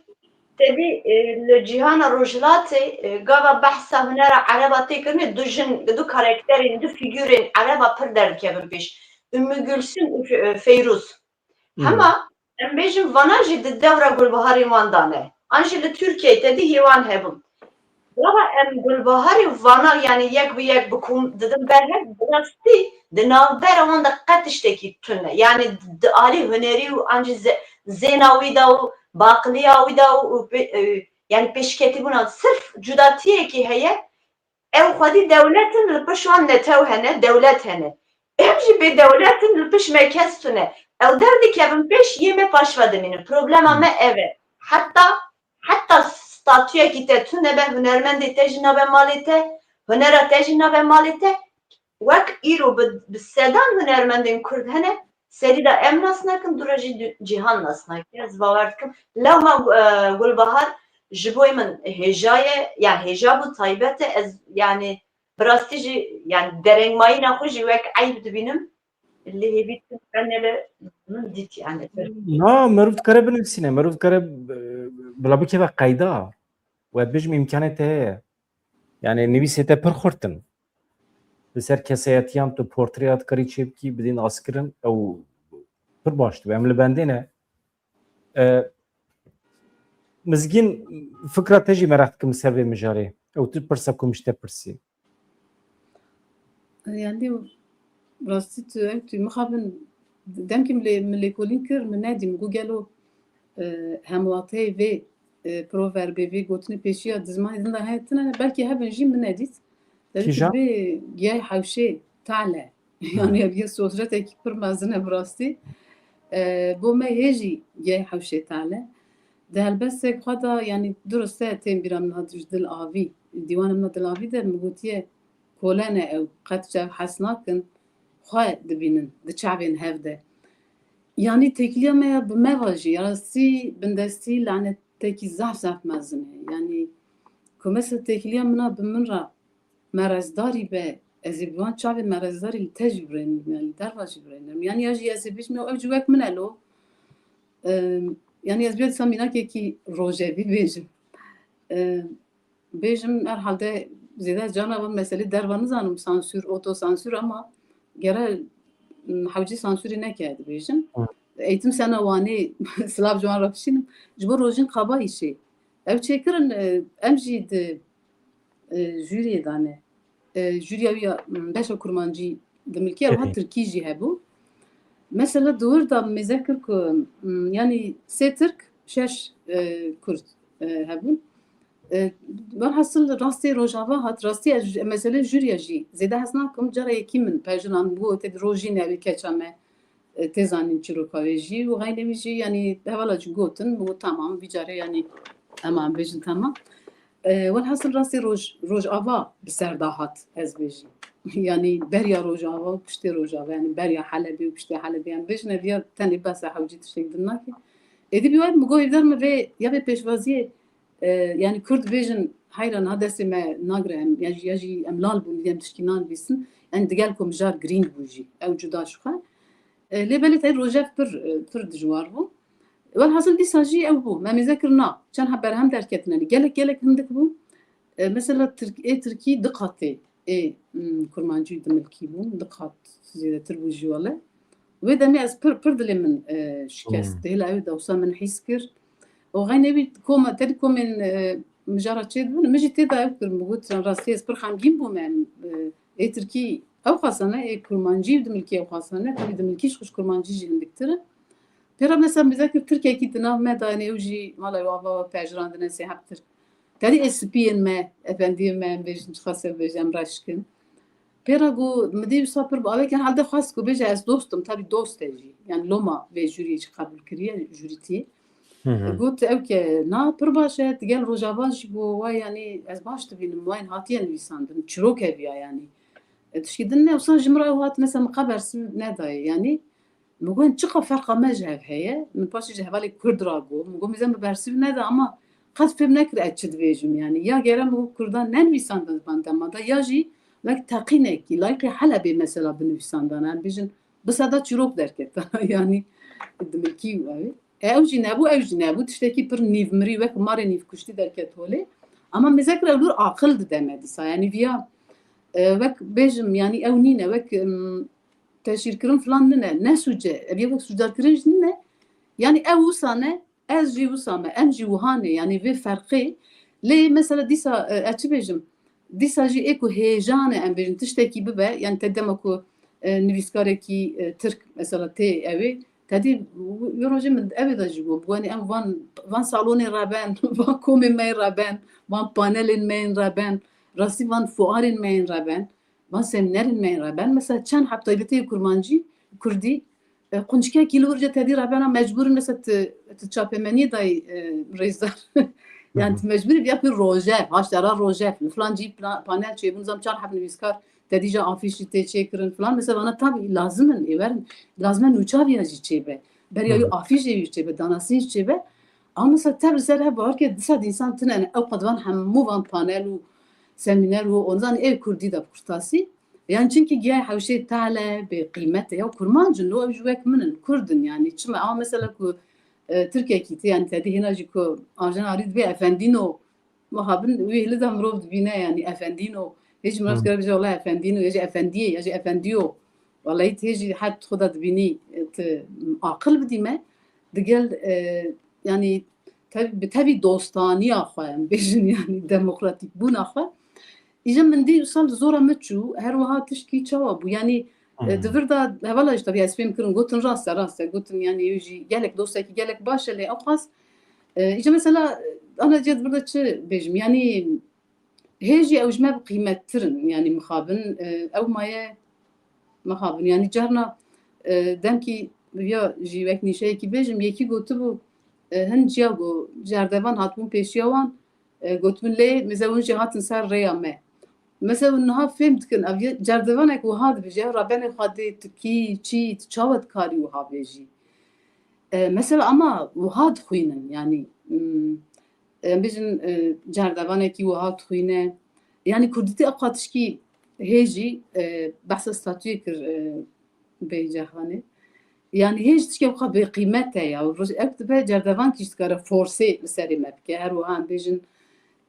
tevî, e, li cîhana rojhilatê, e, gava behsa hunera ereba tê kirinê, du jin, du karakterên, du fîgurên ereba pir derdikevin pêş. Ümmü Gülsüm û Fe-, e, Feyrûz. Hmm. Hema em bêjin vana jî di dewra Gulbaharê wan de ne. An jî li Tirkiyeyê te dî hê wan hebûn. Gava em Gulbaharê vana, yani yek bi yek bi kom didin berhev, bi rastî di navbera wan de qet tiştekî tune. Yani di alî hunerî û an jî ze-, zêna wî de û baqiliya wî de û, û pê-, e, yani pêşketîbûna sirf cudatiyekî heye. Ew xwedî dewlet in, li pişt wan netew hene, dewlet hene. Em jî bê dewlet in, li pişt me kes tune. Ew derdikevin pêş, yê me paşve dimînin. Problema me ev e. Heta, heta statuyekî te tune be, hunermendê te jî nabe malê te, hunera te jî nabe malê te. Wek îro bi, bi sedan hunermendên Kurd hene, serî de em nas nakin, dû re jî dû-, cîhan nas nake. Ez bawer dikim. Lewma, e, Gulbahar ji bo min hêja ye, ya hêja bû, taybet e. Ez, yani, bi rastî jî, yani, derengmayîna xwe jî wek eyb dibînim. Lê hêvî dikim, ben nebe min dît, yani. Na, meriv dikare binivîsîne, meriv dikare, e, bila bikeve qeyda. We dibêjim îmkanê te heye. Yani nivîsê te pir xurt in. Li ser kesayetiyan tu portreya dikarî çêbikî, bidîn askirin, ew pir baş dibe. Em li bendê ne. E, Mizgîn, fikra te jî meraq dikim li ser vê mijarê. Ew tu pirsa ku min ji te pirsî. Yani, rastî tu, ew tu mixabin, demkî min lê, min lêkolîn kir, min nedî, min got gelo, e, hemwateyê vê, e, proverbê, vê gotinê pêşiya di zimanê din de heye tune ne, belkî hebin jî min nedît. Te dikî Kîjan? Vê giyayê hewşê tale. Yani ev yê sohretekî pir mezin e bi rastî. E, bo me hê jî giyayê hewşê tale. Di helbestek xwe de, yani, durust e, tên bîra min hat ji Dil Avî. Dîwana min a Dil Avî de min gotiye, kole ne ew, qet ji ev hes nakin, xwe dibînin di çavên hev de. Yanî têkiliya me ya bi me ve jî, ya rastî bindestî lanetekî zaf zaf mezin e. Yanî ku mesela têkiliya min a bi min re merezdarî be, ez ê bi wan çavên merezdarî li te jî birênim, yanî li derva jî birênim. Yanî ya jî ez ê bêjim, ew jî wek min e lo. Em, yanî ez bêjim dîsa mînakekî rojevî bêjim. Em, Bêjim, herhalde zêde ez carna van meselê derva nizanim, sansûr, otosansûr, ama gere, m, hewcî sansûrê neke dibêjim. Hı. Eğitim Sena Wanê, silav ji wan re bişînim, ji bo Rojîn Kabayîşê. Ew çêkirin, e, em jî di, e, jûriyê de ne. E, jûriya wî ya, m, beşa kurmancî dimilkî, ew ha Tirkî jî hebû. Mesela di wir de mêze kir ku, m, yanî sê Tirk, şeş, e, Kurd, e, hebûn. E, Welhasil rastî Rojava hat, rastî ez ji, meselê jûriya jî zêde hez nakim. Cara yekî min pejirand, bû tê di rojî ne wî keça me, e, tê zanîn çîroka wê jî û xeynê wî jî, yanî hevala jî gotin, min got, tamam, vî carê, yanî, em an bêjin, tamam. E, welhasil rastî roj, Rojava bi ser da hat, ez bêjim. Yanî beriya Rojava û piştê Rojava, yanî beriya Helebê û piştê Helebê, yanî bêjin ev ya tenê behsa hewcî tiştek din nake. Êdî bi wayt min got, hêvdar me vê, ya vê pêşvaziyê, e, yanî Kurd bêjin, heyran ha destê me nagire em, ya jî, ya jî em lal bûn, em tişkî nanivîsin, yanî digel ku mijar girîng bû jî, ew cuda ji xwe. E, lê belê te rojev pir, e, pir dijwar bû. Welhasil dîsa jî ew bû. Me mêze kir na. Çend heb berhem derketin, yanî gelek, gelek hindik bû. E, mesela Tirk, ê Tirkî du qatê ê, m, Kurmancî dimilkî bûn. Du qat zêdetir bû jî wele. Wê demê ez pir, pir dilê min, e, şikest. Hmm. Dihêla ew dewsa min hîs kir. Û xeynê wî koma, tedî komên, e, mijara çêdibin. Min jî tê de ew kir. Min got, rastî ez pir xemgîn bûm em, e, Ê Tirkî ew xwesane, ê Kurmancî û dimilkî ew xwesane, tevî dimilkî ji xwe ji Kurmancî jî hindik tir e. Pê re mesela mêzekir Tirkekî di nav me de, yanî ew jî mala ew ava pejirandine sê heb Tirk. Tevî ê spiyên me, efendiyên me, em bêjin, ji xwe se bêjin, em reşk in. Pê re got, min dî wisa pir bi avêk, herhalde xwest ku bêje ez dost im, tevî dost e jî. Yanî loma vê jûriyê jî qebûl kiriye, jûrîtiyê. Hı hı. Got, ew ke na pir baş e, digel Rojava jî got, wa yanî ez baş dibînim, wayên hatiye nivîsandin, çîrok e viya yanî. E, tişkî din ne, wisa ji min re ew hat, mesela min qe bersiv nedayê, yanî, Min got, çiqa ferqa me ji hev heye? Min paşê ji hevalê Kurd ra got. Min got, mêze min bersîv neda, ama qet fêm nekir ez çi dibêjim. Yani ya gere min got Kurdan nenivîsandin van dema de, ya jî wek teqînekî layqê Helebê mesela binivîsandana. Em bêjin bi seda çîrok derketa. Yani dimilkî û ew. E, ew jî nebû, ew jî nebû. Tiştekî pir nîvmirî, wek marê nîvkuştî derket holê. Ama mêze kir ew lûr aqil dide me dîsa. Yani viya, e, wek bêjim, yani ew nîne, wek, em, teşhîrkirin filan nine, ne sûc e, ev yek sûcdarkirin jî nine. Yani ew wisa ne, ez jî wisa me, em jî wiha ne, yani vê ferqê. Lê mesela dîsa, e, ez çi bêjim, dîsa jî ê ku hêja ne, em bêjin tiştekî bibe, yani te dema ku, e, nivîskarekî, e, Tirk mesela tê ew ê, te dî wî rojê min ev ê de jî got, yani em van, van salonê reben, van komên me yên reben, van panelên me yên reben, rastî van fuarên me yên reben. Van semînerên me yên reben, mesela çend heb taybetê kurmancî, kurdî, e, qunçikekî li wir ce tedî rebena mecbûr in, mesela ti, ti çapemeniyê dayî, e, rêzdar. Yani ti mecbûrî viya pir rojef, haştera rojef, li filan cî plan, panel çêbûn, zam çar heb nivîskar tedî ja afîşî tê çêkirin filan. Mesela vana tabî lazim in, ê werin, lazim e nûça viya jî çêbe. Beriya wî afîşê wî çêbe, danasîn jî çêbe. Ama mesela tev li ser hev bawer ke di sed însan tine ne, ew qet van hemû van panel û semîner û onzan ê kurdî de bi kurtasî. Yani çinkî giyayê hewşê tale bê qîmet e ya kurmanc in, ew ji wek min in, kurd in yani. Çima? Ama mesela ku, e, Tirkekî tê, yani tedî hêna jî ku Arjen Arî dibê efendîno, mixabin wî hilî de mirov dibîne yani efendîno. Hê jî mirov dikare bêje wela efendîno, ya jî efendiyê, ya jî efendiyo. Wela hê jî het xwe de dibînî, e, ti aqil bidî me. Digel, e, yani tev-, bi tevî dostaniya xwe em bêjin, yani demokratîk bûna xwe. Îja min dî wisa li zora min çû, her wiha tiştkî çawa bû? Yanî, e, di vir de hevala jî tabî ez fêm kirin, gotin rast e, rast e, gotin yanî ew jî gelek dostekî gelek baş e, lê ewqas, e, îja mesela, e, ana cê di vir de çi bêjim? Yanî hê jî ew ji me bi qîmettir in, yanî mixabin, e, ew maye mixabin. Yanî carna, e, demkî ya jî wek nîşeyekî bêjim, yekî gotibû, e, hin ciya got, cerdevan hatibûn pêşiya wan, e, gotibûn lê mêze hûn jî hatin ser rêya me. Mesela hûn niha fêm dikin, ev ye, cerdevanek wiha dibêje, ya Rebenê Xwedê, tu kî, çî, tu çawa dikarî wiha bêjî? E, mesela ama wiha dixwînin, yanî, mm, em bêjin, e, cerdevanekî wiha dixwîne. Yanî kurdîtî ew qas tişkî hê jî, e, behsa statuyê kir, e, Beycaxanê. Yanî hê jî tişkê wiha bêqîmet e ya. Roj-, ev dibe cerdevan kî jî dikare forsê li serê me bike. Her wiha em bêjin,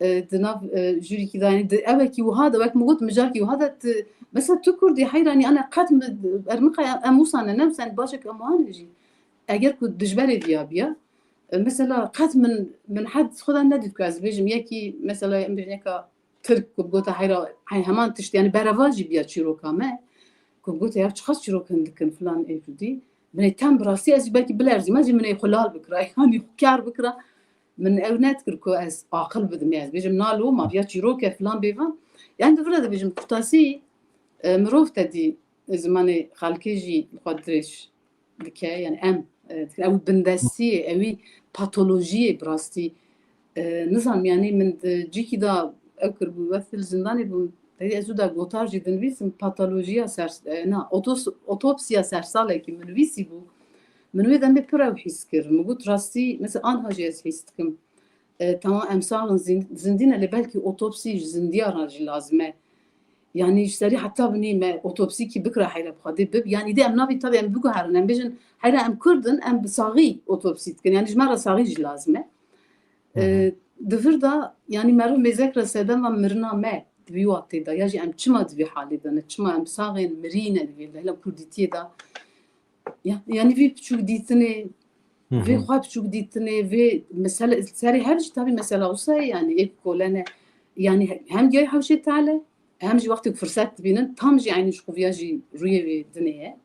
e, di nav, e, jûrîkî de, yanî di, ewekî wiha de, wek min got, mijarkî wiha de ti, mesela tu kurdî heyranî, ana qet mi, ermiqa em wisa ne, ne wisa ne, baş e ku em wiha ne jî. Eger ku dijberê viya biya, e, mesela qet min, min hed xwe de nedît ku ez bêjim, yekî mesela em bêjin yeka Tirk ku bi gota heyra, hey, heman tişt, yani bereva jî biya çîroka me. Ku bi gota ya çiqas çîrok hin dikin filan ê kurdî. Min ê tem bi rastî ez jî belkî bilerzîm, ez jî min ê xwe lal bikira, yanî xwe kar bikira. Min ew nedikir ku ez aqil bidim, ez bêjim na lo ma viya çîrok e filan bêvan. Yani di vira dibêjim kurtasî, e, mirov te dî zimanê xelkê jî li xwe dirêj dike, yani em, e, ew bindestiyê, ewî patolojiyê bi rastî, e, nizam, yani min di cîkî de ew kiribû, wextê li zindanê bûm, tevî ez wî de gotar jî dinivîsim, patolojiya ser, e, na, otos-, otopsiya sersalekî min nivîsî bû. Min wê demê pir ew hîs kir. Min got rastî, mesela anha jî ez hîs dikim. E, tamam em sax in, zin-, zindî ne, lê belkî otopsî ji zindiya re jî lazim e. Yani ji serî heta binî me otopsî kî bikira heyra bi Xwedê bib. Yani dê em navî tabi em biguherin, em bêjin heyra em Kurd in, em bi saxî otopsî dikin. Yani ji me re saxî jî lazim e. E, di vir de yani meriv mêzek re sedema mirina me di vî watê de, ya jî em çima di vî halê de ne, çima em saxên mirî ne di vî de, hela Kurdîtiyê de. Ya, yani vî piçûk dîtinê, vê xwe piçûk dîtinê, vê mesele serê her jî tabi mesela wisa ye, yani ê kolene, yani hem giyayê hewşê tale, hem jî wextê ku firset dibînin, tam jî eynî ji xuviya jî rûyê wê dinê ye.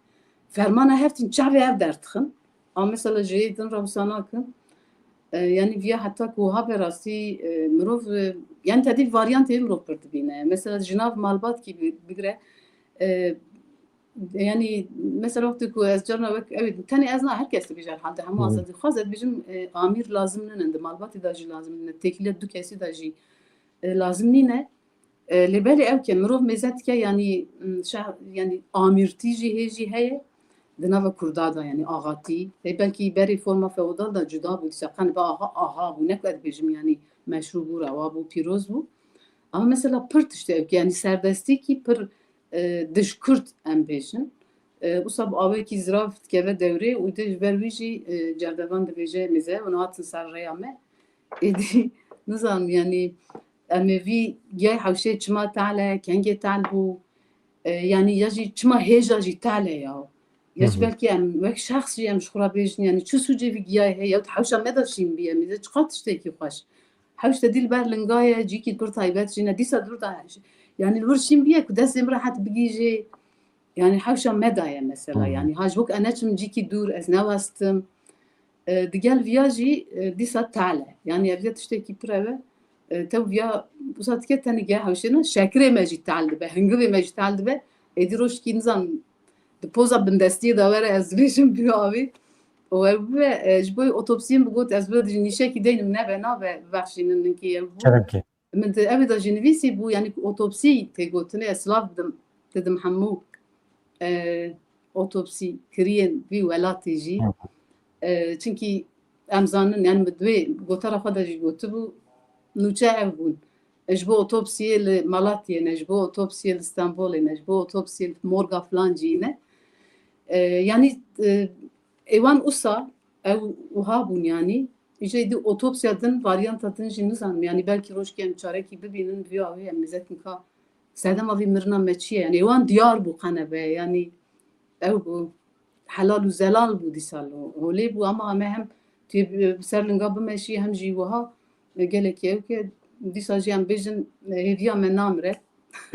Fermana hev tîn çavê ev derdixin. A mesela ji yê din re wisa nakin. E, yani viya heta ku wiha be rastî, e, mirov, e, yani tedî varyantê mirov pir dibîne. Mesela ji nav malbat kî bi-, bigire, e, yani mesela wextê ku ez carna wek ew ê, tenê ez na, her kes dibêje herhalde, hemû azadîxwaz, ez dibêjim, e, amîr lazim nînin, di malbatê de jî lazim nîne, têkiliya du kesî de jî, e, lazim nîne. E, lê belê ew ke mirov mêze dike, yanî, m, şah-, yanî amîrtî jî hê jî heye. di nava Kurda de, yanî axatî. Ê belkî berê forma feodal de cuda bû, dîsa qenî be axa, axa bû. Ne ku ez dibêjim, yanî meşrû bû, rewa bû, pîroz bû. Ama mesela pir tiştê ew, yanî serdestîkî pir, e, dij Kurd em bêjin. E, wisa bi awekî zirav dikeve dewrê û de ji ber wî jî, e, cerdevan dibêje mêze, hûn hatin ser rêya me. Êdî, nizanim, yanî, em ê vî giyayê hewşê çima tal e, kengê tal bû, e, yanî, ya jî çima hêja jî tal e ya. Ya jî Hı hı. belkî em wek şexs jî em ji xwe re bêjin, yanî, çi sûcê vî giyayê heye, ya hewşa me de şîn bîye, mêze çiqas tiştekî xweş. Hewş te dî li ber linga ye, cîkî pir taybet jî ne, dîsa dûr da, yanî, li wir şîn bîye ku destê min rehet bigihîjê, yanî, hewşa me de ye mesela, Hı hı. yanî, ha ji bo ku ez neçim cîkî dûr, ez newestim. E, digel viya jî, e, dîsa tal e. Yanî ev ya tiştekî pir ev e. E, tew viya wisa dike tenê geh hewşê ne, şekirê me jî tal dibe, hingivê me jî tal dibe. Êdî rojkî nizan di poza bindestiyê de were ez dibêjim bi avî. Û ew bibe, e, ji bo otopsiyên bigot ez bi nîşekî deynim nebe nabe bibexşînin ninkê ew bû. Kerem ke. Min di ew de jî nivîsî bû, yanî ku otopsî tê gotinê, ez silav didim, didim hemû, e, otopsî kiriyên vî welatê jî. Hı hı. E, çimkî em zanin, yanî min divê gotara xwe de jî gotibû, nûçe ev bûn. E, ji bo otopsiyê li Malatyê ne, ji bo otopsiyê li Stenbolê ne, ji bo otopsiyê li morga filancî ne. E, yanî, e, êwan usa ew wiha bûn, yanî îca êdî otopsiya din, varyanta din jî nizanim. Yanî belkî rojkê em çarekî bibînin, vî awê em mêze tinka sedema vî mirina me çi ye? Yanî êwan diyar bû qenebe, yanî ew bû, helal û zelal bû dîsa lo. Holê bû, ama em ê hem tu yê bi, bi ser linga bimeşî, hem jî wiha, e, gelekî ew ke dîsa jî em bêjin, e, hêviya me namire.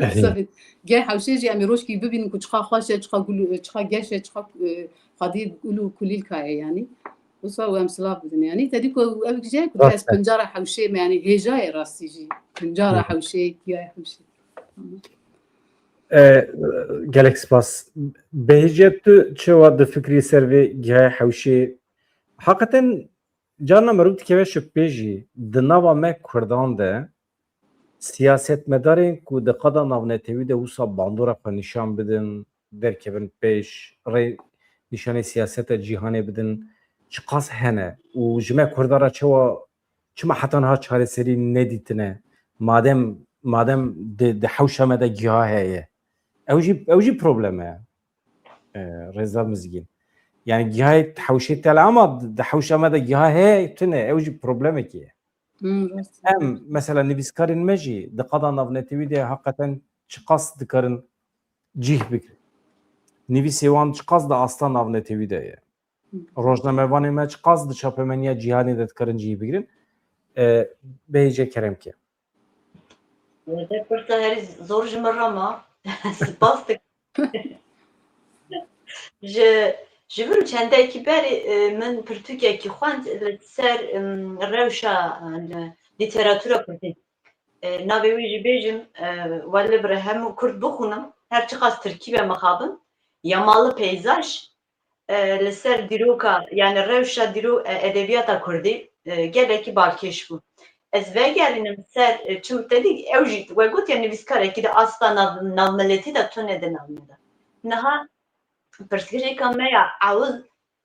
Erê. Sabit. Geh hewşê jî em ê rojkî bibînin ku çiqa xweş e, çiqa gul, çiqa geş e, çiqa, e, xwedî gul û kulîlka ye yanî. Wisa û em silav bidin yanî. Te dî ku ew jî ku Rast ez e. Pincara hewşê me yanî hêja ye rastî jî. Pincara Hı. hewşê, giya hewşê. E, gelek spas. Bêhîce tu çawa difikrî ser vê gihaya hewşê? Heqeten carna meriv dikeve şipê jî di nava me Kurdan de siyasetmedarên ku di qada navnetewî de wisa bandora xwe nîşan bidin, derkevin pêş, rê nîşanê siyaseta cîhanê bidin, çiqas hene û ji me Kurdan re çawa, çima heta niha çareserî nedîtine? Madem, madem di, di hewşa me de giha heye, ew jî, ew jî problem e. E, Rêzdar Mizgîn. Yani gihayê hewşê tele ama di, di hewşa me de giha heye tune, ew jî problemekê ye. Hmm, rast. Em, mesela nivîskarên me jî di qada navnetewî de heqeten çiqas dikarin cîh bigirin? Nivîsê wan çiqas di asta navnetewî de ye? Rojnamevanê me çiqas di çapemeniya cîhanê de dikarin cîh bigirin? E, Bêhîce kerem ke. Te pirsa herî zor ji min re ma. Spas dikim. Ji, ji vir û çendekî berê, e, min pirtûkekî xwend li ser, em, rewşa, e, lîteratûra kurdî. E, navê wî jî bêjim, e, welibire hemû kurd bixwînim, her çiqas tirkî be mixabin, Yamalı Peyzaj, e, li ser dîroka, yani rewşa dîro-, e, edebiyata kurdî, e, gelekî balkêş bû. Ez vegerînim ser, e, çim te dî ew jî we gotiye nivîskarekî di asta nav-, navmiletî de tune di nav me de. Niha pirsgirêka me ya ewil,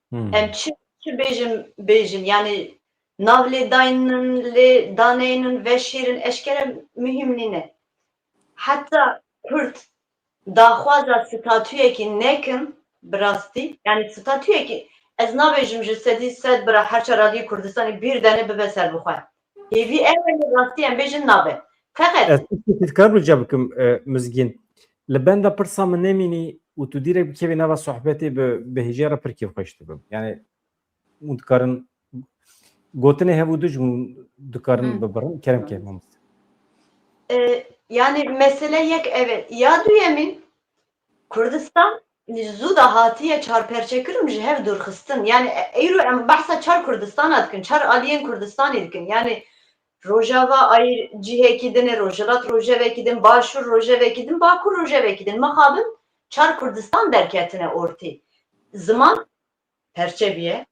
Hmm. em çi, çi bêjim, bêjin, yani nav lê daynin, lê daneynin, veşêrin, eşkere muhîm nîne. Heta kurd daxwaza statuyekî nekin, bi rastî, yani statuyekî, ez nabêjim ji sedî sed bira her çar aliyê Kurdistanê bîr dene bibe serbixwe. Hêvî ew e, li rastî em bêjin nabe. Feqet Ez tiştekî dikarim rica bikim, e, Mizgîn. Li benda pirsa min nemînî û tu dîrek bikevî nava sohbetê bi, bi hêjê re pir kêfxweş dibim. Yani hûn dikarin gotinê hev û du jî hûn dikarin Hı. bibirin. Kerem ke mamoste. E, yani mesele yek ev e. Ya duyemîn, Kurdistan zû de hatiye çarperçekirin, ji hev dûrxistin. Yani, e, eyro em behsa çar Kurdistana dikin, çar aliyên Kurdistanê dikin. Yani Rojava ayî cihekî din e, Rojhilat rojevekî din, Başûr rojevekî din, Bakur rojevekî din. Mixabin çar Kurdistan derketine ortê. Ziman perçe bûye,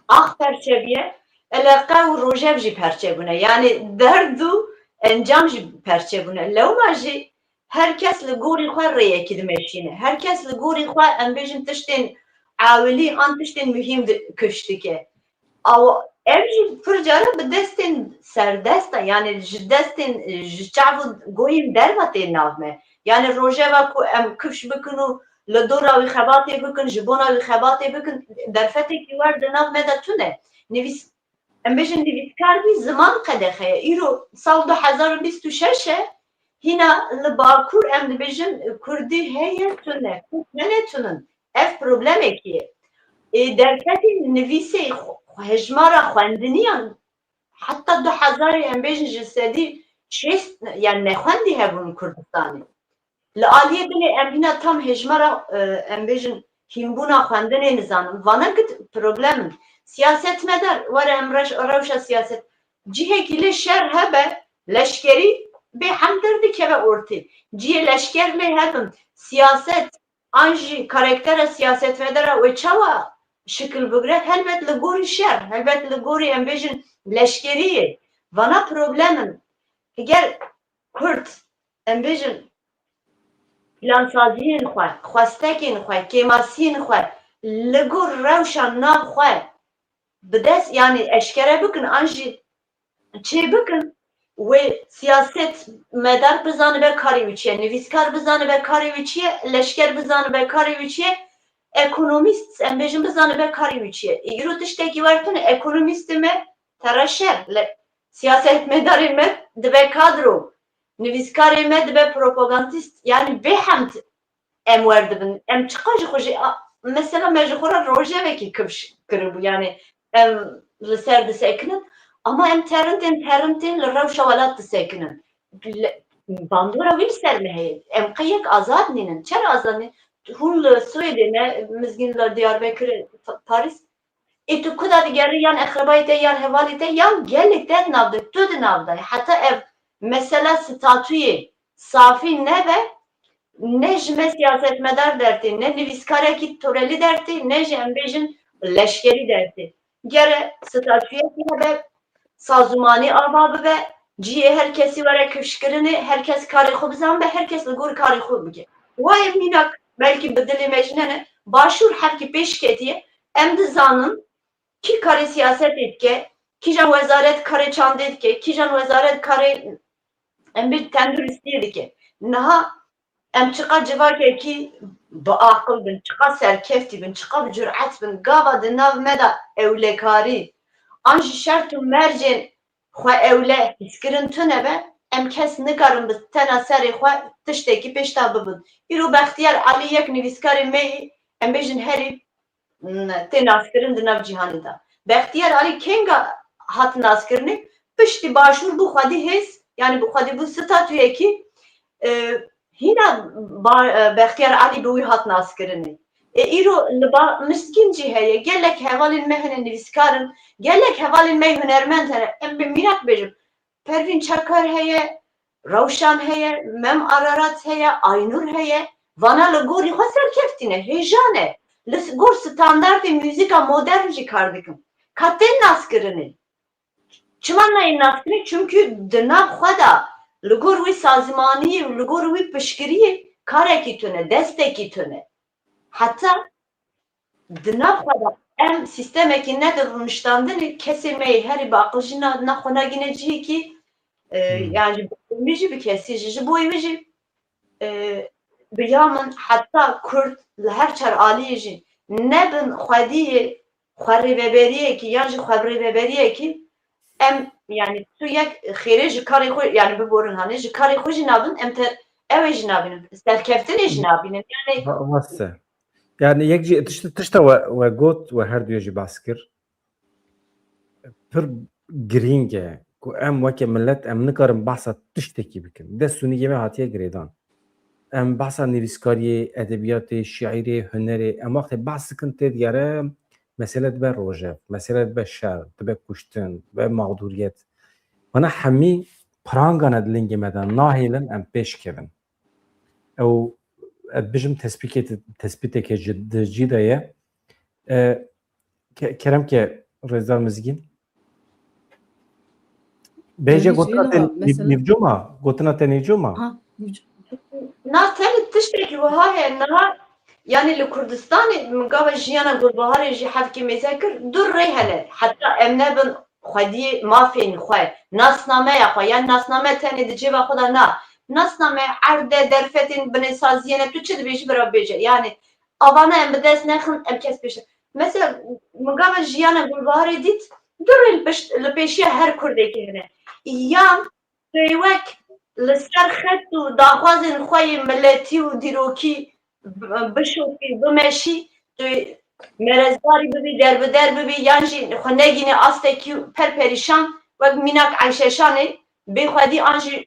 ax perçe bûye, eleqe û rojev jî perçe bûne. Yani derd û encam jî perçe bûne. Lewma jî her kes li gorî xwe rêyekî dimeşîne. Her kes li gorî xwe, em bêjin, tiştên ewilî an tiştên muhîm di-, kifş dike. Aw, ev jî pir cara bi destên serdest e, yani ji destên, ji çav û goyên derve tê nav me. Yani rojeva ku em kifş bikin û li dora wî xebatê bikin, ji bona wî xebatê bikin, derfetekî wer di nav me de tune. Nivîs-, em bêjin nivîskar bî, ziman qedexe ye. Îro sal du hezar û bîst û şeş e, hîna li Bakur em dibêjin kurdî heye tune, kurd hene tunin. Ev problemekî ye. Ê, derfetên nivîsê xwe-, hejmara xwendiniyan heta du hezarê em bêjin ji sedî şêst, yani nexwendî hebûn Kurdistanê. Li aliyê din ê em hîna tam hejmara, e, em bêjin hînbûna xwendinê nizanin. Vana gid problem in. Siyasetmedar, were em reş-, rewşa siyaset. Cihekî lê şer hebe, leşkerî bê hem derdikeve ortê. Cihê leşker lê hebin, siyaset, an jî karaktera siyasetmedara wê çawa şikil bigre? Helbet li gorî şer, helbet li gorî em bêjin leşkeriyê. Vana problem in. Heger Kurd, em bêjin, plansaziyên xwe, xwestekên xwe, kêmasiyên xwe li gor rewşa nav xwe bi dest, yani eşkere bikin, an jî çê bikin, wê siyaset medar bizanibe karê wî çi ye, nivîskar bizanibe karê wî çi ye, leşker bizanibe karê wî çi ye, ekonomîst, em bêjin, bizanibe karê wî çi ye. Îro tiştekî wer tune, ekonomîstê me tere şer, le-, siyasetmedarê me dibe kadro, nivîskarê me dibe propagandîst, yani bê hemd em werdibin. Em çiqa ji xwe jî, a, mesela me ji xwe re rojevekî kifş kiribû, yani em li ser disekinin, ama em terintên terintên li rewşa welat disekinin. Le-, bandora wî li ser me heye. Em qey yek azad nînin. Çer azad nîn? Hûn li Swêdê ne, Mizgîn li Diyarbekirê, Pa-, Parîs. Ê tu ku de digerî, yan eqrebayê te, yan hevalê te, yan gelê te di nav de, tu di nav de. Heta ev mesela statuyê safî nebe, ne ji me siyasetmedar dertê, ne nivîskarekî torelî dertê, ne jî em bêjin leşkerî dertê. Gere statuyekî hebe, sazûmanî ava bibe, cihê her kesî were kifşkirinê, her kes karê xwe bizanibe, her kes li gor karê xwe bike. Wayê mînak belkî bi dilê me jî nene, başûr hevkî pêş ketiye, em dizanin kî karê siyasetê dike, kîjan wezaret karê çandê dike, kîjan wezaret karê, em bê, tenduristiyê dike. Niha em çiqa civakekî bi aqil bin, çiqa serkeftî bin, çiqa bi curet bin, gava di nav me de ewlekarî, an jî şert û mercên xwe ewle hîskirin tune be, em kes nikarin bi tena serê xwe tiştekî pêş de bibin. Îro Bextiyar Elî yek nivîskarê me yî, em bêjin herî, m, tê naskirin di nav cîhanê de. Bextiyar Elî kenga hat naskirinê? Piştî başûr bû xwedî hêz, yani bû xwedî bû statuyekî, e, hîna ba-, e, Bextiyar Elî bi wî hat naskirinê. Ê, îro li ba Mizgîn jî heye, gelek hevalên me hene nivîskar in, gelek hevalên me hunermend hene. Em bi mînak bêjim, Pervîn Çakar heye, Rewşan heye, Mem Ararat heye, Aynur heye. Vana li gorî xwe serkeftî ne, hêja ne. Li gor standartê muzîka modern jî kar dikin. Ka tên naskirinê. Çima nayên naskirinê? Çimkî di nav xwe de li gor wî sazîmaniyê û li gor wî piştgiriyê karekî tune, destekî tune. Heta di nav xwe de em sîstemekî ne di rûniştandinê, kesê me yê herî bi aqil jî na, na xwe nagîne cihekî, e, Hmm. yan ji bo min jî bi kesî jî, ji bo wî jî, e, bi ya min heta Kurd li her çar aliyê jî nebin xwediyê xwe rêveberiyekî yan jî xwe bi rêveberiyekî em, yani tu yek xêrê ji karê xwe, yani biborin hanê, ji karê xwe jî nabin, em te, ew ê jî nabînin, serkeftinê jî nabînin. Yani Wa-, weste. Yani yek jî tişt-, tişta we, we got, we her duye jî bas kir. Pir girîng e ku em weke millet em nikarin behsa tiştekî bikin. Dest û nigê me hatiye girêdan. Em behsa nivîskariyê, edebiyatê, şiirê, hunerê, em wextê behs dikin tê digere mesele dibe rojev, mesele dibe şer, dibe kuştin, dibe mağduriyet. Wana hemî pirangane di lingê me de nahêlin em pêş kevin. Ew, ez bijim tespîkê-, tespîteke ci-, di cî de ye. E, ke-, kerem ke Rêzdar Mizgîn. Bêje Tabii gotina ki, te ama nîv-, mesela nîvco ma? Gotina te nîvco ma? Ha, nîvco. Na, tenê tiştekî wiha heye, niha Yanî li Kurdistanê min gava jiyana Gulbaharê jî hevkê mêze kir, du rê hene. Heta em nebin xwediyê mafên xwe, nasnameya xwe, yan nasname tenê di cêva xwe de na. Nasname, erde, derfetên binêsaziyê ne, tu çi dibêjî bira bêje. Yanî avana em bi dest nexin, em kes pêş. Mesela min gava jiyana Gulbaharê dît, du rê li pişt, li pêşiya her Kurdekî hene. Yan tu yê wek li ser xet û daxwazên xwe yê miletî û dîrokî bi-, bişopî, bimeşî, tu merezdarî bibî, derbider bibî, yan jî xwe negînî astekî û perperîşan, wek mînak Eyşeşanê bêxwedî an jî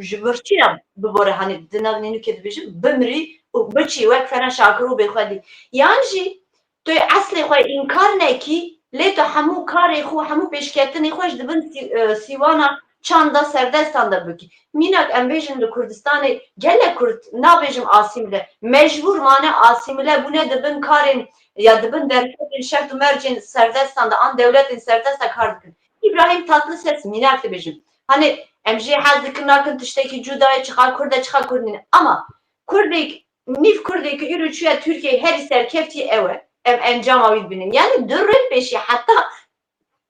ji vir çi ya bibore, hanî di nav nînûkê dibêjim, bimirî û biçî wek Fena Şakir û bêxwedî. Yan jî tu yê eslê xwe înkar nekî, lê tu hemû karê xwe, hemû pêşketinê xwe ji dibin sî-, e, sîwana çanda serdestan de bikî. Mînak em bêjin li Kurdistanê gelek Kurd, nabêjim asîmîle, mecbûr mane asîmîle bûne dibin karên ya dibin derfetên şert û mercên serdestan de an dewletên serdest de kar dikin. Îbrahîm Tatlises mînak dibêjim. Hanê em jê hez dikin nakin tiştekî cuda ye, çiqa Kurd e, çiqa Kurd nîne. Ama Kurdek nîv Kurdekî îro çûye Tirkiyeyê herî serkeftî ew e. Em encama wî dibînin. Yanî du rê pêşî heta,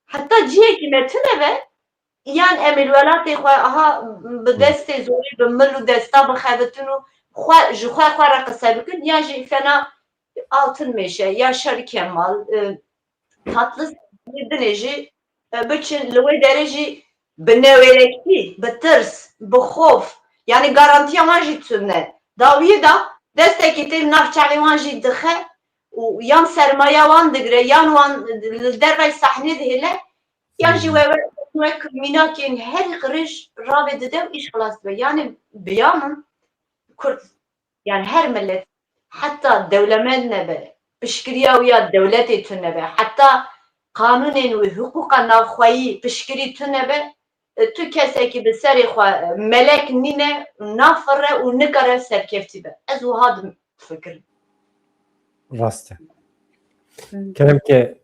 heta cihekî me tune be, yan em ê li welatê xwe aha bi destê zorê, bi mil û desta bixebitin û xwe, ji xwe xwe re qise bikin, yan jî fena Altın Meşe, Yaşar Kemal, e, Tatlı dinê jî, e, biçin li wê derê jî bi newêrektî, bi tirs, bi xof, yanî garantiya wan jî tune. Dawiyê de destekî tê li nav çavê wan jî dixe û yan sermaya wan digire, yan wan li dervey sahnê dihêle, yan jî we, we, wek mînakên herî qirêj ravê dide û îş xilas dibe. Yanî biya min Kurd, yani her millet, heta dewlemend nebe, piştgiriya wî ya dewletê tune be, heta qanûnên wî, hiqûqa navxweyî, piştgirî tune be, e, tu kesekî bi serê xwe, e, melek nîne, nafire û nikare serkeftî be. Ez wiha difikirim. Rast e. Kerem ke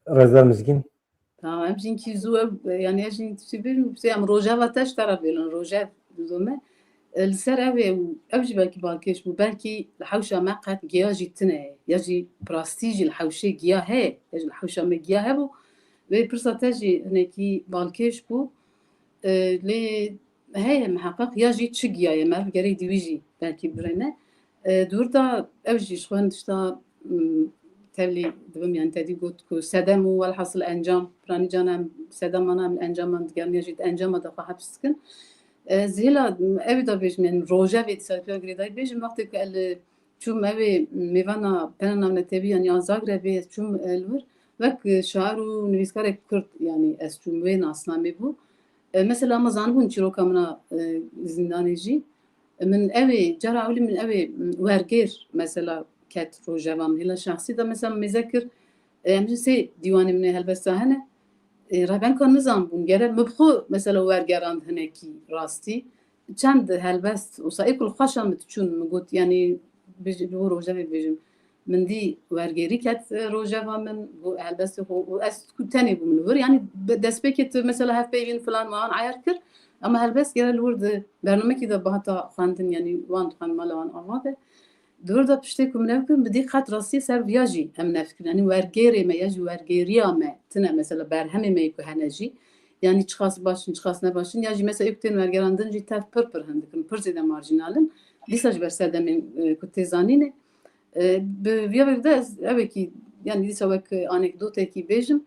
Rêzdar Mizgîn. Tamam, em jî hinkî zû ev, yanî ez jî tiştî bêjim, em Rojava te ji te re bêlin, Rojev didome. E, li ser ev ê û ev jî belkî balkêş bû, belkî li hewşa me qet giya jî tune ye, ya jî bi rastî jî li hewşê giya heye, ya jî li hewşa me giya hebû. Vê pirsa te jî hinekî balkêş bû. E, lê heye miheqeq ya jî çi giya ye, me ev gerek dî wî jî belkî birêne. E, di wir de ew jî ji xwe tişta, m, tevlî dibim, yani te dî got ku sedem û welhasil encam, piranî cana em sedeman em encaman digerin ya jî di encama de xwe heps dikin. E, zêla ew da bêjim, yani rojevê dîsa pêya girêdayî bêjim, wextê ku el çûm evê mêvana pena navnetewî, yani a Zagrebê ez çûm, e, li wir, wek, e, şair û nivîskarek Kurd, yani ez çûm wê nasnamê bû. E, mesela, me zanibûn çîroka min a, e, zîndanê jî. E, min ew ê, cara ewilî min ew ê, m, wergêr, mesela, ket rojeva min. Hêla şexsî de, mesela, min mêze kir, e, em jî sê dîwanê min ê helbesta hene. E, rebenka nizanbûn, gere min bi xwe, mesela, wergerand hinekî rastî. Çend helbest, wisa ê ku li xweşa min diçûn, min got, yanî, bêj-, ji bo rojevê bêjim. Min dî wergêrî ket, e, rojeva min, got helbestê xwe û ez ku tenê bûm li wir. Yanî bi destpêkê tu mesela hevpeyvîn filan wan ayar kir, ama helbest gere li wir di bernamekî de bihata xwendin, yanî wan dixwend mala wan ava be. Di wir de piştê ku min ev kir, bi dîqet rastiyê ser viya jî em nefikir. Yanî wergêrê me ya jî wergêriya me tine, mesela berhemê me yê ku hene jî. Yanî çiqas baş in, çiqas ne baş in. Ya jî mesela ê ku tên wergerandin jî tev pir pir hin dikin, pir zêde marjînal in. Dîsa ji ber sedemên, e, ku tê zanînê. E, bi viya vê de ez evekî, yanî dîsa wek anekdotekî bêjim.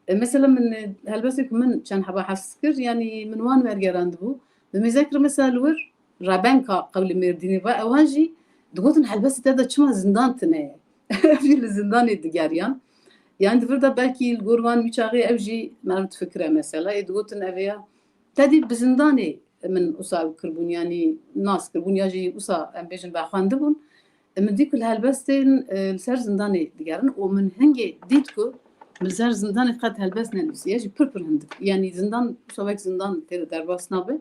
E, mesela min, e, helbestê ku min çend heba hez kir, yanî min wan wergerandibû. Bi mêze kir mesela li wir rebenka qewlê Mêrdînê ve, ewan jî digotin helbestê te de çima zindan tune ye? Ev jî li zindanê digeriyan. Yanî di vir de belkî li gor wan wî çaxê ev jî meriv difikire mesela. Ê digotin ev ê ya. Te dî bi zindanê min wisa ew kiribûn, yanî nas kiribûn ya jî wisa em bêjin vexwendibûn. Min dî ku li helbestên, e, li ser zindanê digerin û min hingê dît ku min li ser zindanê qet helbest nenivîsiye, jî pir pir hindik. Yanî zindan, wisa wek zindan tê de derbas nabe.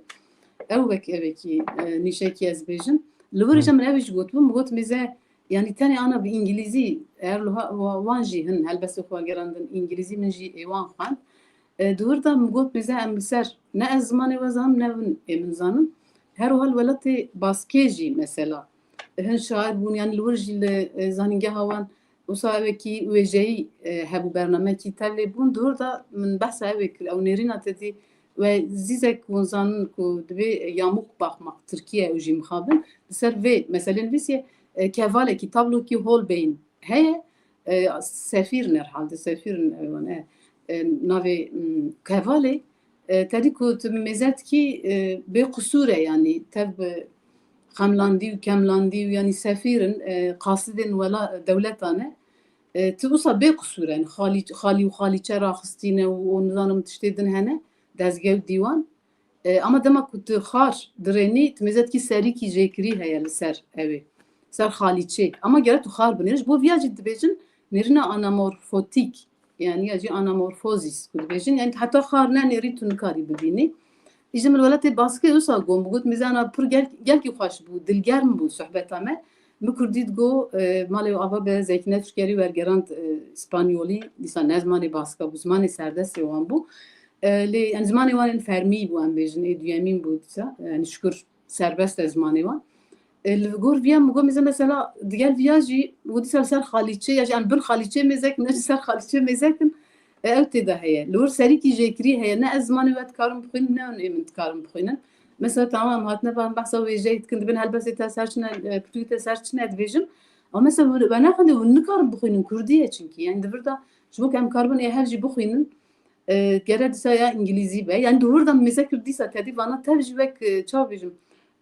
Ew wek evekî, e, nîşekî ez bêjim. Li wir jî min ev jî gotibû, min got mêze, yanî tenê ana bi îngilîzî, eger li ha-, wa-, wan jî hin helbestê xwe gerandin îngilîzî, min jî ê wan xwend. E, di wir de min got mêze em li ser ne ez zimanê we zanim, ne win ê min zanin. Her wiha li welatê Baskê jî mesela, Hin şair bûn, yani li wir jî li, e, zanîngeha wan wisa ewekî wêjeyî, e, hebû, bernamekî tevlê bûn. Di wir de min behsa ewê kir, ew nêrîna te dî we zîzek hûn zanin ku dibê yamuk bakmak, Tirkiye ew jî mixabin. Li ser vê meselê nivîsiye, e, kevalekî, tablokî Holbein heye, e, sefîr in herhalde, sefîr in ewan, e, e, navê, m, kevalê, e, tedî ku tu mêze dikî, e, bê qisûr e, yanî tev bi xemlandî û kemlandî û yanî sefîr in, e, qasidên wela-, dewletan e. E, tu wisa bê qisûr e, yanî xalî, xalî û xalîçe raxistîne û, û nizanim tiştê din hene, dezge û dîwan. E, ama dema ku tu xar dirênî, tu mêze dikî serîkî jêkirî heye li ser ewê. Ser xalîçê. Ama gere tu xar binêrî. Ji bo viya jî dibêjin nêrîna anamorfotîk. Yani ya jî anamorfozîs ku dibêjin. Yani heta xar nenêrî tu nikarî bibînî. Îjî min welatê Baskê wisa got, min got, mêze ana pir gel-, gelkî xweş bû, dilgerm bû sohbeta me. Min kurdî digo, e, malê ava be Zekîne Tûşkerî wergerand, e, spanyolî, dîsa ne zimanê Baska bû, zimanê serdestê wan bû. E, lê em zimanê wan ên fermî bû, em bêjin, ê duyemîn bû dîsa. Yani şikir serbest e zimanê wan. E, li gor viya min got, mêze mesela digel viya jî, got dîsa li ser xalîçê, ya jî em bin xalîçê mêze kin, ne jî ser xalîçê mêze kin, e, ew tê de heye. Li wir serîkî jêkirî heye, ne ez zimanê we dikarim bixwînim, ne hûn ê min dikarin bixwînin. Mesela tamam, em hatine van behsa wêjeyê dikin, dibin helbestê te ser çi ne, e, pirtûkê te ser çi ne dibêjin. Ama mesela we nexwendin, hûn nikarin bixwînin, kurdî ye çinkî. Yani di vir de ji bo ku em karibin ê hev jî bixwînin, e, gere dîsa ya îngilîzî be. Yani di wir de mêze kir dîsa tedî vana tev jî wek, e, çawa bêjim,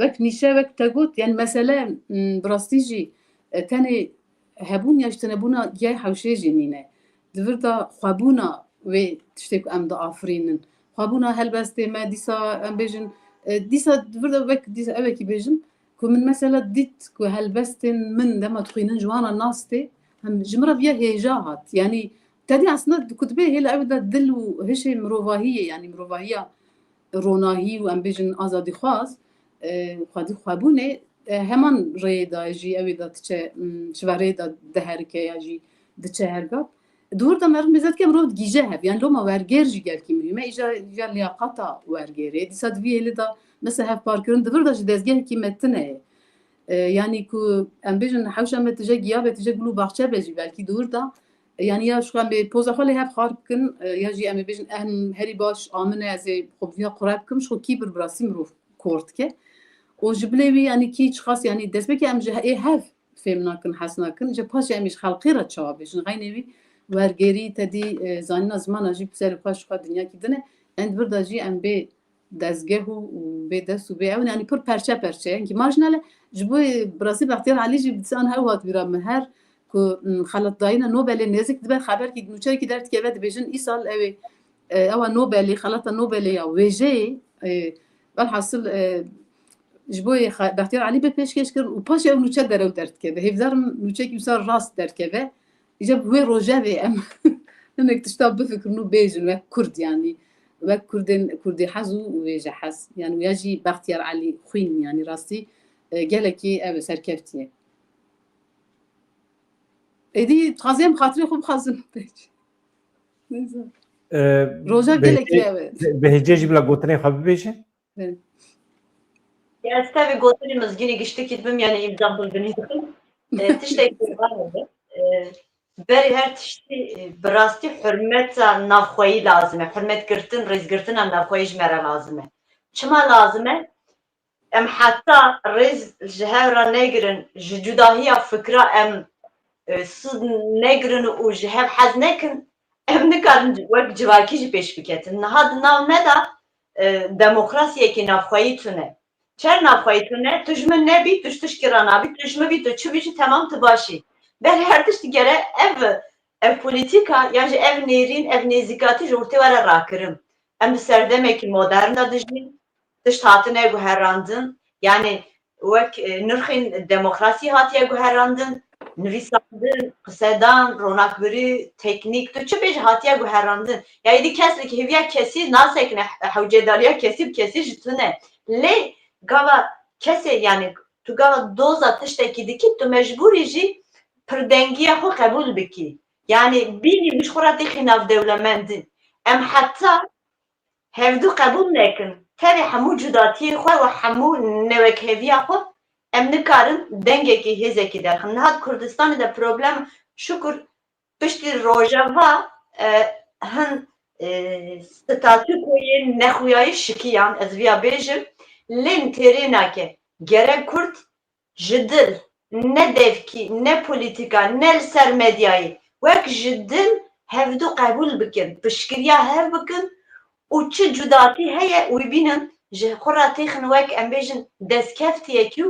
wek nîşe, wek te got, yani mesele, m, bi rastî jî, e, tenê hebûn ya ji tenebûna giyayê hewşê jî nîne. Di vir de xwebûna wê tiştê ku em diafirînin. Xwebûna helbestê me dîsa em bêjin, e, dîsa di vir de wek dîsa ewekî bêjim, ku min mesela dît ku helbestên min dema dixwînin ji wan re nas tê, hem ji min re viya hêja hat. Yanî tedî aslında ku dibê hêla ew de dil û hişê mirovahiyê, yanî mirovahiya ronahî û em bêjin azadîxwaz, e, xwedî xwebûnê, e, heman rêyê de jî ew ê de diçe, m, ji ve rê de diherike ya jî diçe hergat. Di wir de meriv mêze dike mirov digihîje hev. Yani loma wergêr jî gelkî muhîm e. Îja, îja liyaqata wergêrê. Dîsa di vî hêlê de mesela hevparkirin di vir de ji dezgehekî me tune ye. E, yani ku em bêjin hewşa me tije giya be, tije gul û baxçe be jî belkî di wir de. E, yani ya ji xwe em ê poza xwe lê hev xar bikin, e, ya jî em ê bêjin em herî baş amine ez ê xwe bi viya qure bikim, ji xwe kîbir bi rastî mirov kor dike. Û ji bilê wî, yanî kî çiqas, yanî destpêkê em ji ê hev fêm nakin, hes nakin, ji paşê em ê ji xelqê re çawa bêjin? Xeynê wî wergêrî, tedî, e, zanîna zimana jî bi serê xwe ji xwe dinyakî din e. Em di vir de jî em bê dezgeh û, û bê dest û bê ew, yanî pir perçe perçe ye. Enkî marjinal e, ji bo, e, bi rastî Bextiyar Elî jî dîsan hew hat bîra min her ku, m, xelatdayîna Nobelê nêzik dibe, xeberkî nûçeyekî derdikeve dibêjin îsal ew ê, e, ewa Nobelê, xelata Nobelê ya wêjeyê, e, Velhasil, e, ji bo yê xe-, Bextiyar Elî be pêşkêş kirin û paşê ew nûçe derew derdikeve. Hêvdar im nûçeyekî wisa rast derkeve. Îca bi wê rojevê em hinek tişta bifikirin û bêjin wek Kurd, yanî wek Kurdên, Kurdê hez û wêje hez. Yanî ya jî Bextiyar Elî xwîn, yanî rastî, e, gelekî ev serkeftiye. Êdî dixwazim xatirê xwe bixwazim. Neyse. E, Roja gelekî ev e. Behîce jî bila gotinê xwe bibêje. Evet. Ya ez tevî gotinê Mizgînê giştikî dibim, yani îmza xwe binî dikim. E, tiştekî var e. E, berî her tiştî, e, bi rastî hurmeta navxweyî lazim e. Hurmet girtin, rêzgirtina navxweyî ji me re lazim e. Çima lazim e? Em heta rêz ji hev re negirin, ji cudahiya fikra em, e, sûd negirin û ji hev hez nekin, em nikarin wek civakî jî pêş biketin. Niha di nav me de, e, demokrasiyekî navxweyî tune. Çer navxweyî tune? Tu ji min nebî, tu ji tişkî re nabî, tu ji min bî, tu çi bî jî temam tu baş î. Ber her tişt digere ev, ev polîtîka yan jî ev nêrîn, ev nêzîkatî ji ortê were rakirin. Em di serdemekî modern de dijîn. Tişt hatine guherandin, yani wek, e, nirxên demokrasî hatiye guherandin, nivîsandin, qisedan, ronakbirî, teknîk, tu çi bêjî hatiye guherandin. Ya êdî kesekî hêviya kesî nasekine, hewcedariya kesî bi kesî ji tune. Lê gava kesê, yani tu gava doza tiştekî dikî, tu mecbûrî jî pirdengiya xwe qebûl bikî. Yani bînî min ji xwe re têxî navdewlemendin. Em heta hevdu qebûl nekin, tevî hemû cudatiyê xwe û hemû newekheviya xwe em nikarin dengekî hêzekî derxin. Niha di Kurdistanê de problem, şukur, piştî Rojava, e, hin, e, statûkoyê nexuyayî şikiyan, ez viya bêjim, lê têrê nake. Gerek Kurd ji dil, ne devkî, ne polîtîka, ne li ser medyayê, wek ji dil hevdu qebûl bikin, piştgiriya hev bikin û çi cudatî heye, wî bînin, ji xwe re têxin wek, em bêjin, destkeftiyekî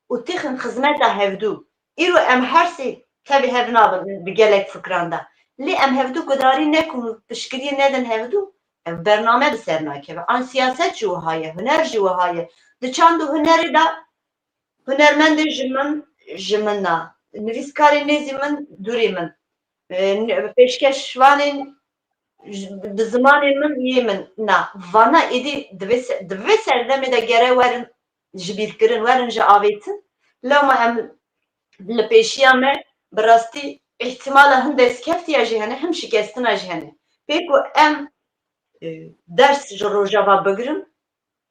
û têxin xizmeta hevdu. Îro em her sê tevî hev nabin di gelek fikran de. Lê em hevdu gudarî nekin û piştgiriyê nedin hevdu, ev bername bi ser nakeve. An siyaset jî wiha ye, huner jî wiha ye. Di çand û hunerê de hunermendê ji min, ji min na. Nivîskarê nêzî min, dûrî min. E, n-, pêşkeşvanên ji, bi zimanê min yê min na. Vana êdî di vê se-, di vê serdemê de gere werin ji bîrkirin, werin ji avêtin. Lewma em li pêşiya me bi rastî îhtimala hin destkeftiya jî hene, him şikestina jî hene. Pê ku em, e, ders ji Rojava bigirin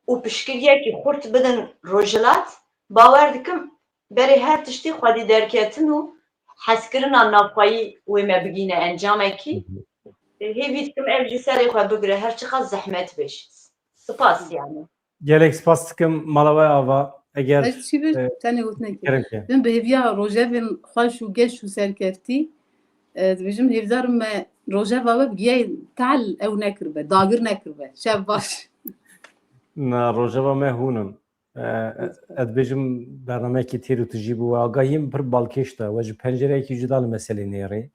û piştgiriyekî xurt bidin Rojhilat, bawer dikim berê her tiştî xwedî derketin û hezkirina navxweyî wê me bigîne encamekî. E, hêvî dikim ev jî serê xwe bigire, her çiqas zehmet be jî. Spas yani. Gelek spas dikim mala we ava. Eger, ez çi bir, e, tenê gotinekê. Kerem ke. Min bi hêviya rojevên xweş û geş û serkeftî, e, dibêjim hêvdar me rojeva we bi giyayê tehl ew nekiribe, dagir nekiribe. Şev baş. Na, rojeva me hûn in. E, ez dibêjim bernameyekî têr û tijî bû. We agahiyên pir balkêş da. We ji pencereyekî cuda li meselê nêrê.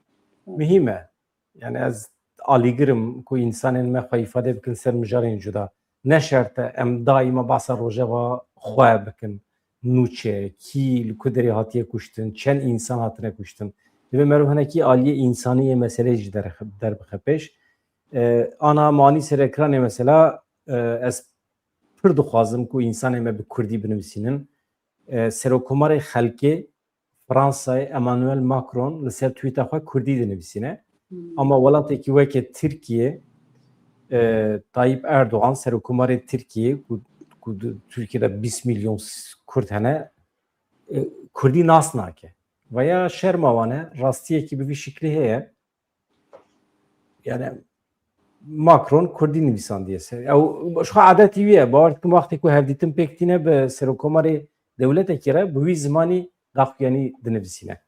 Muhîm e. Yani ez alîgir im ku însanên me xwe îfade bikin ser mijarên cuda. Ne şert e em daîma behsa rojeva xwe bikin. Nû çi ye, kî li ku derê hatiye kuştin, çend însan hatine kuştin. Divê meriv hinekî aliyê însanî yê meseleyê jî derxe-, derbixe pêş. E, ana manî ser ekranê mesela, e, ez pir dixwazim ku însanê me bi kurdî binivîsînin. E, Serokkomarê Xelkê Fransayê Emmanuel Macron li ser tweeta xwe kurdî dinivîsîne. Hmm. Ama welatekî weke Tirkiye, e, Tayyip Erdogan, serokkomarê Tirkiye, ku, ku di Tirkiye de bîst milyon s-, kurd hene, e, kurdî nas nake. Veya şerma wan e, rastiyekî bi vî şiklî heye. Yani Macron kurdî nivîsandiye ser. Ew ji xwe adetî wî ye. Bawer dikim wextê ku hevdîtin pêk tîne bi serokkomarê dewletekî re bi wî zimanî daxuyanî dinivîsîne.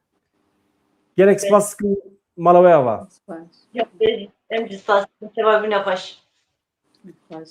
Gelek spas dikim mala we ava. Spas. Yok, em jî spas dikim. Şeva bine xweş. Xweş.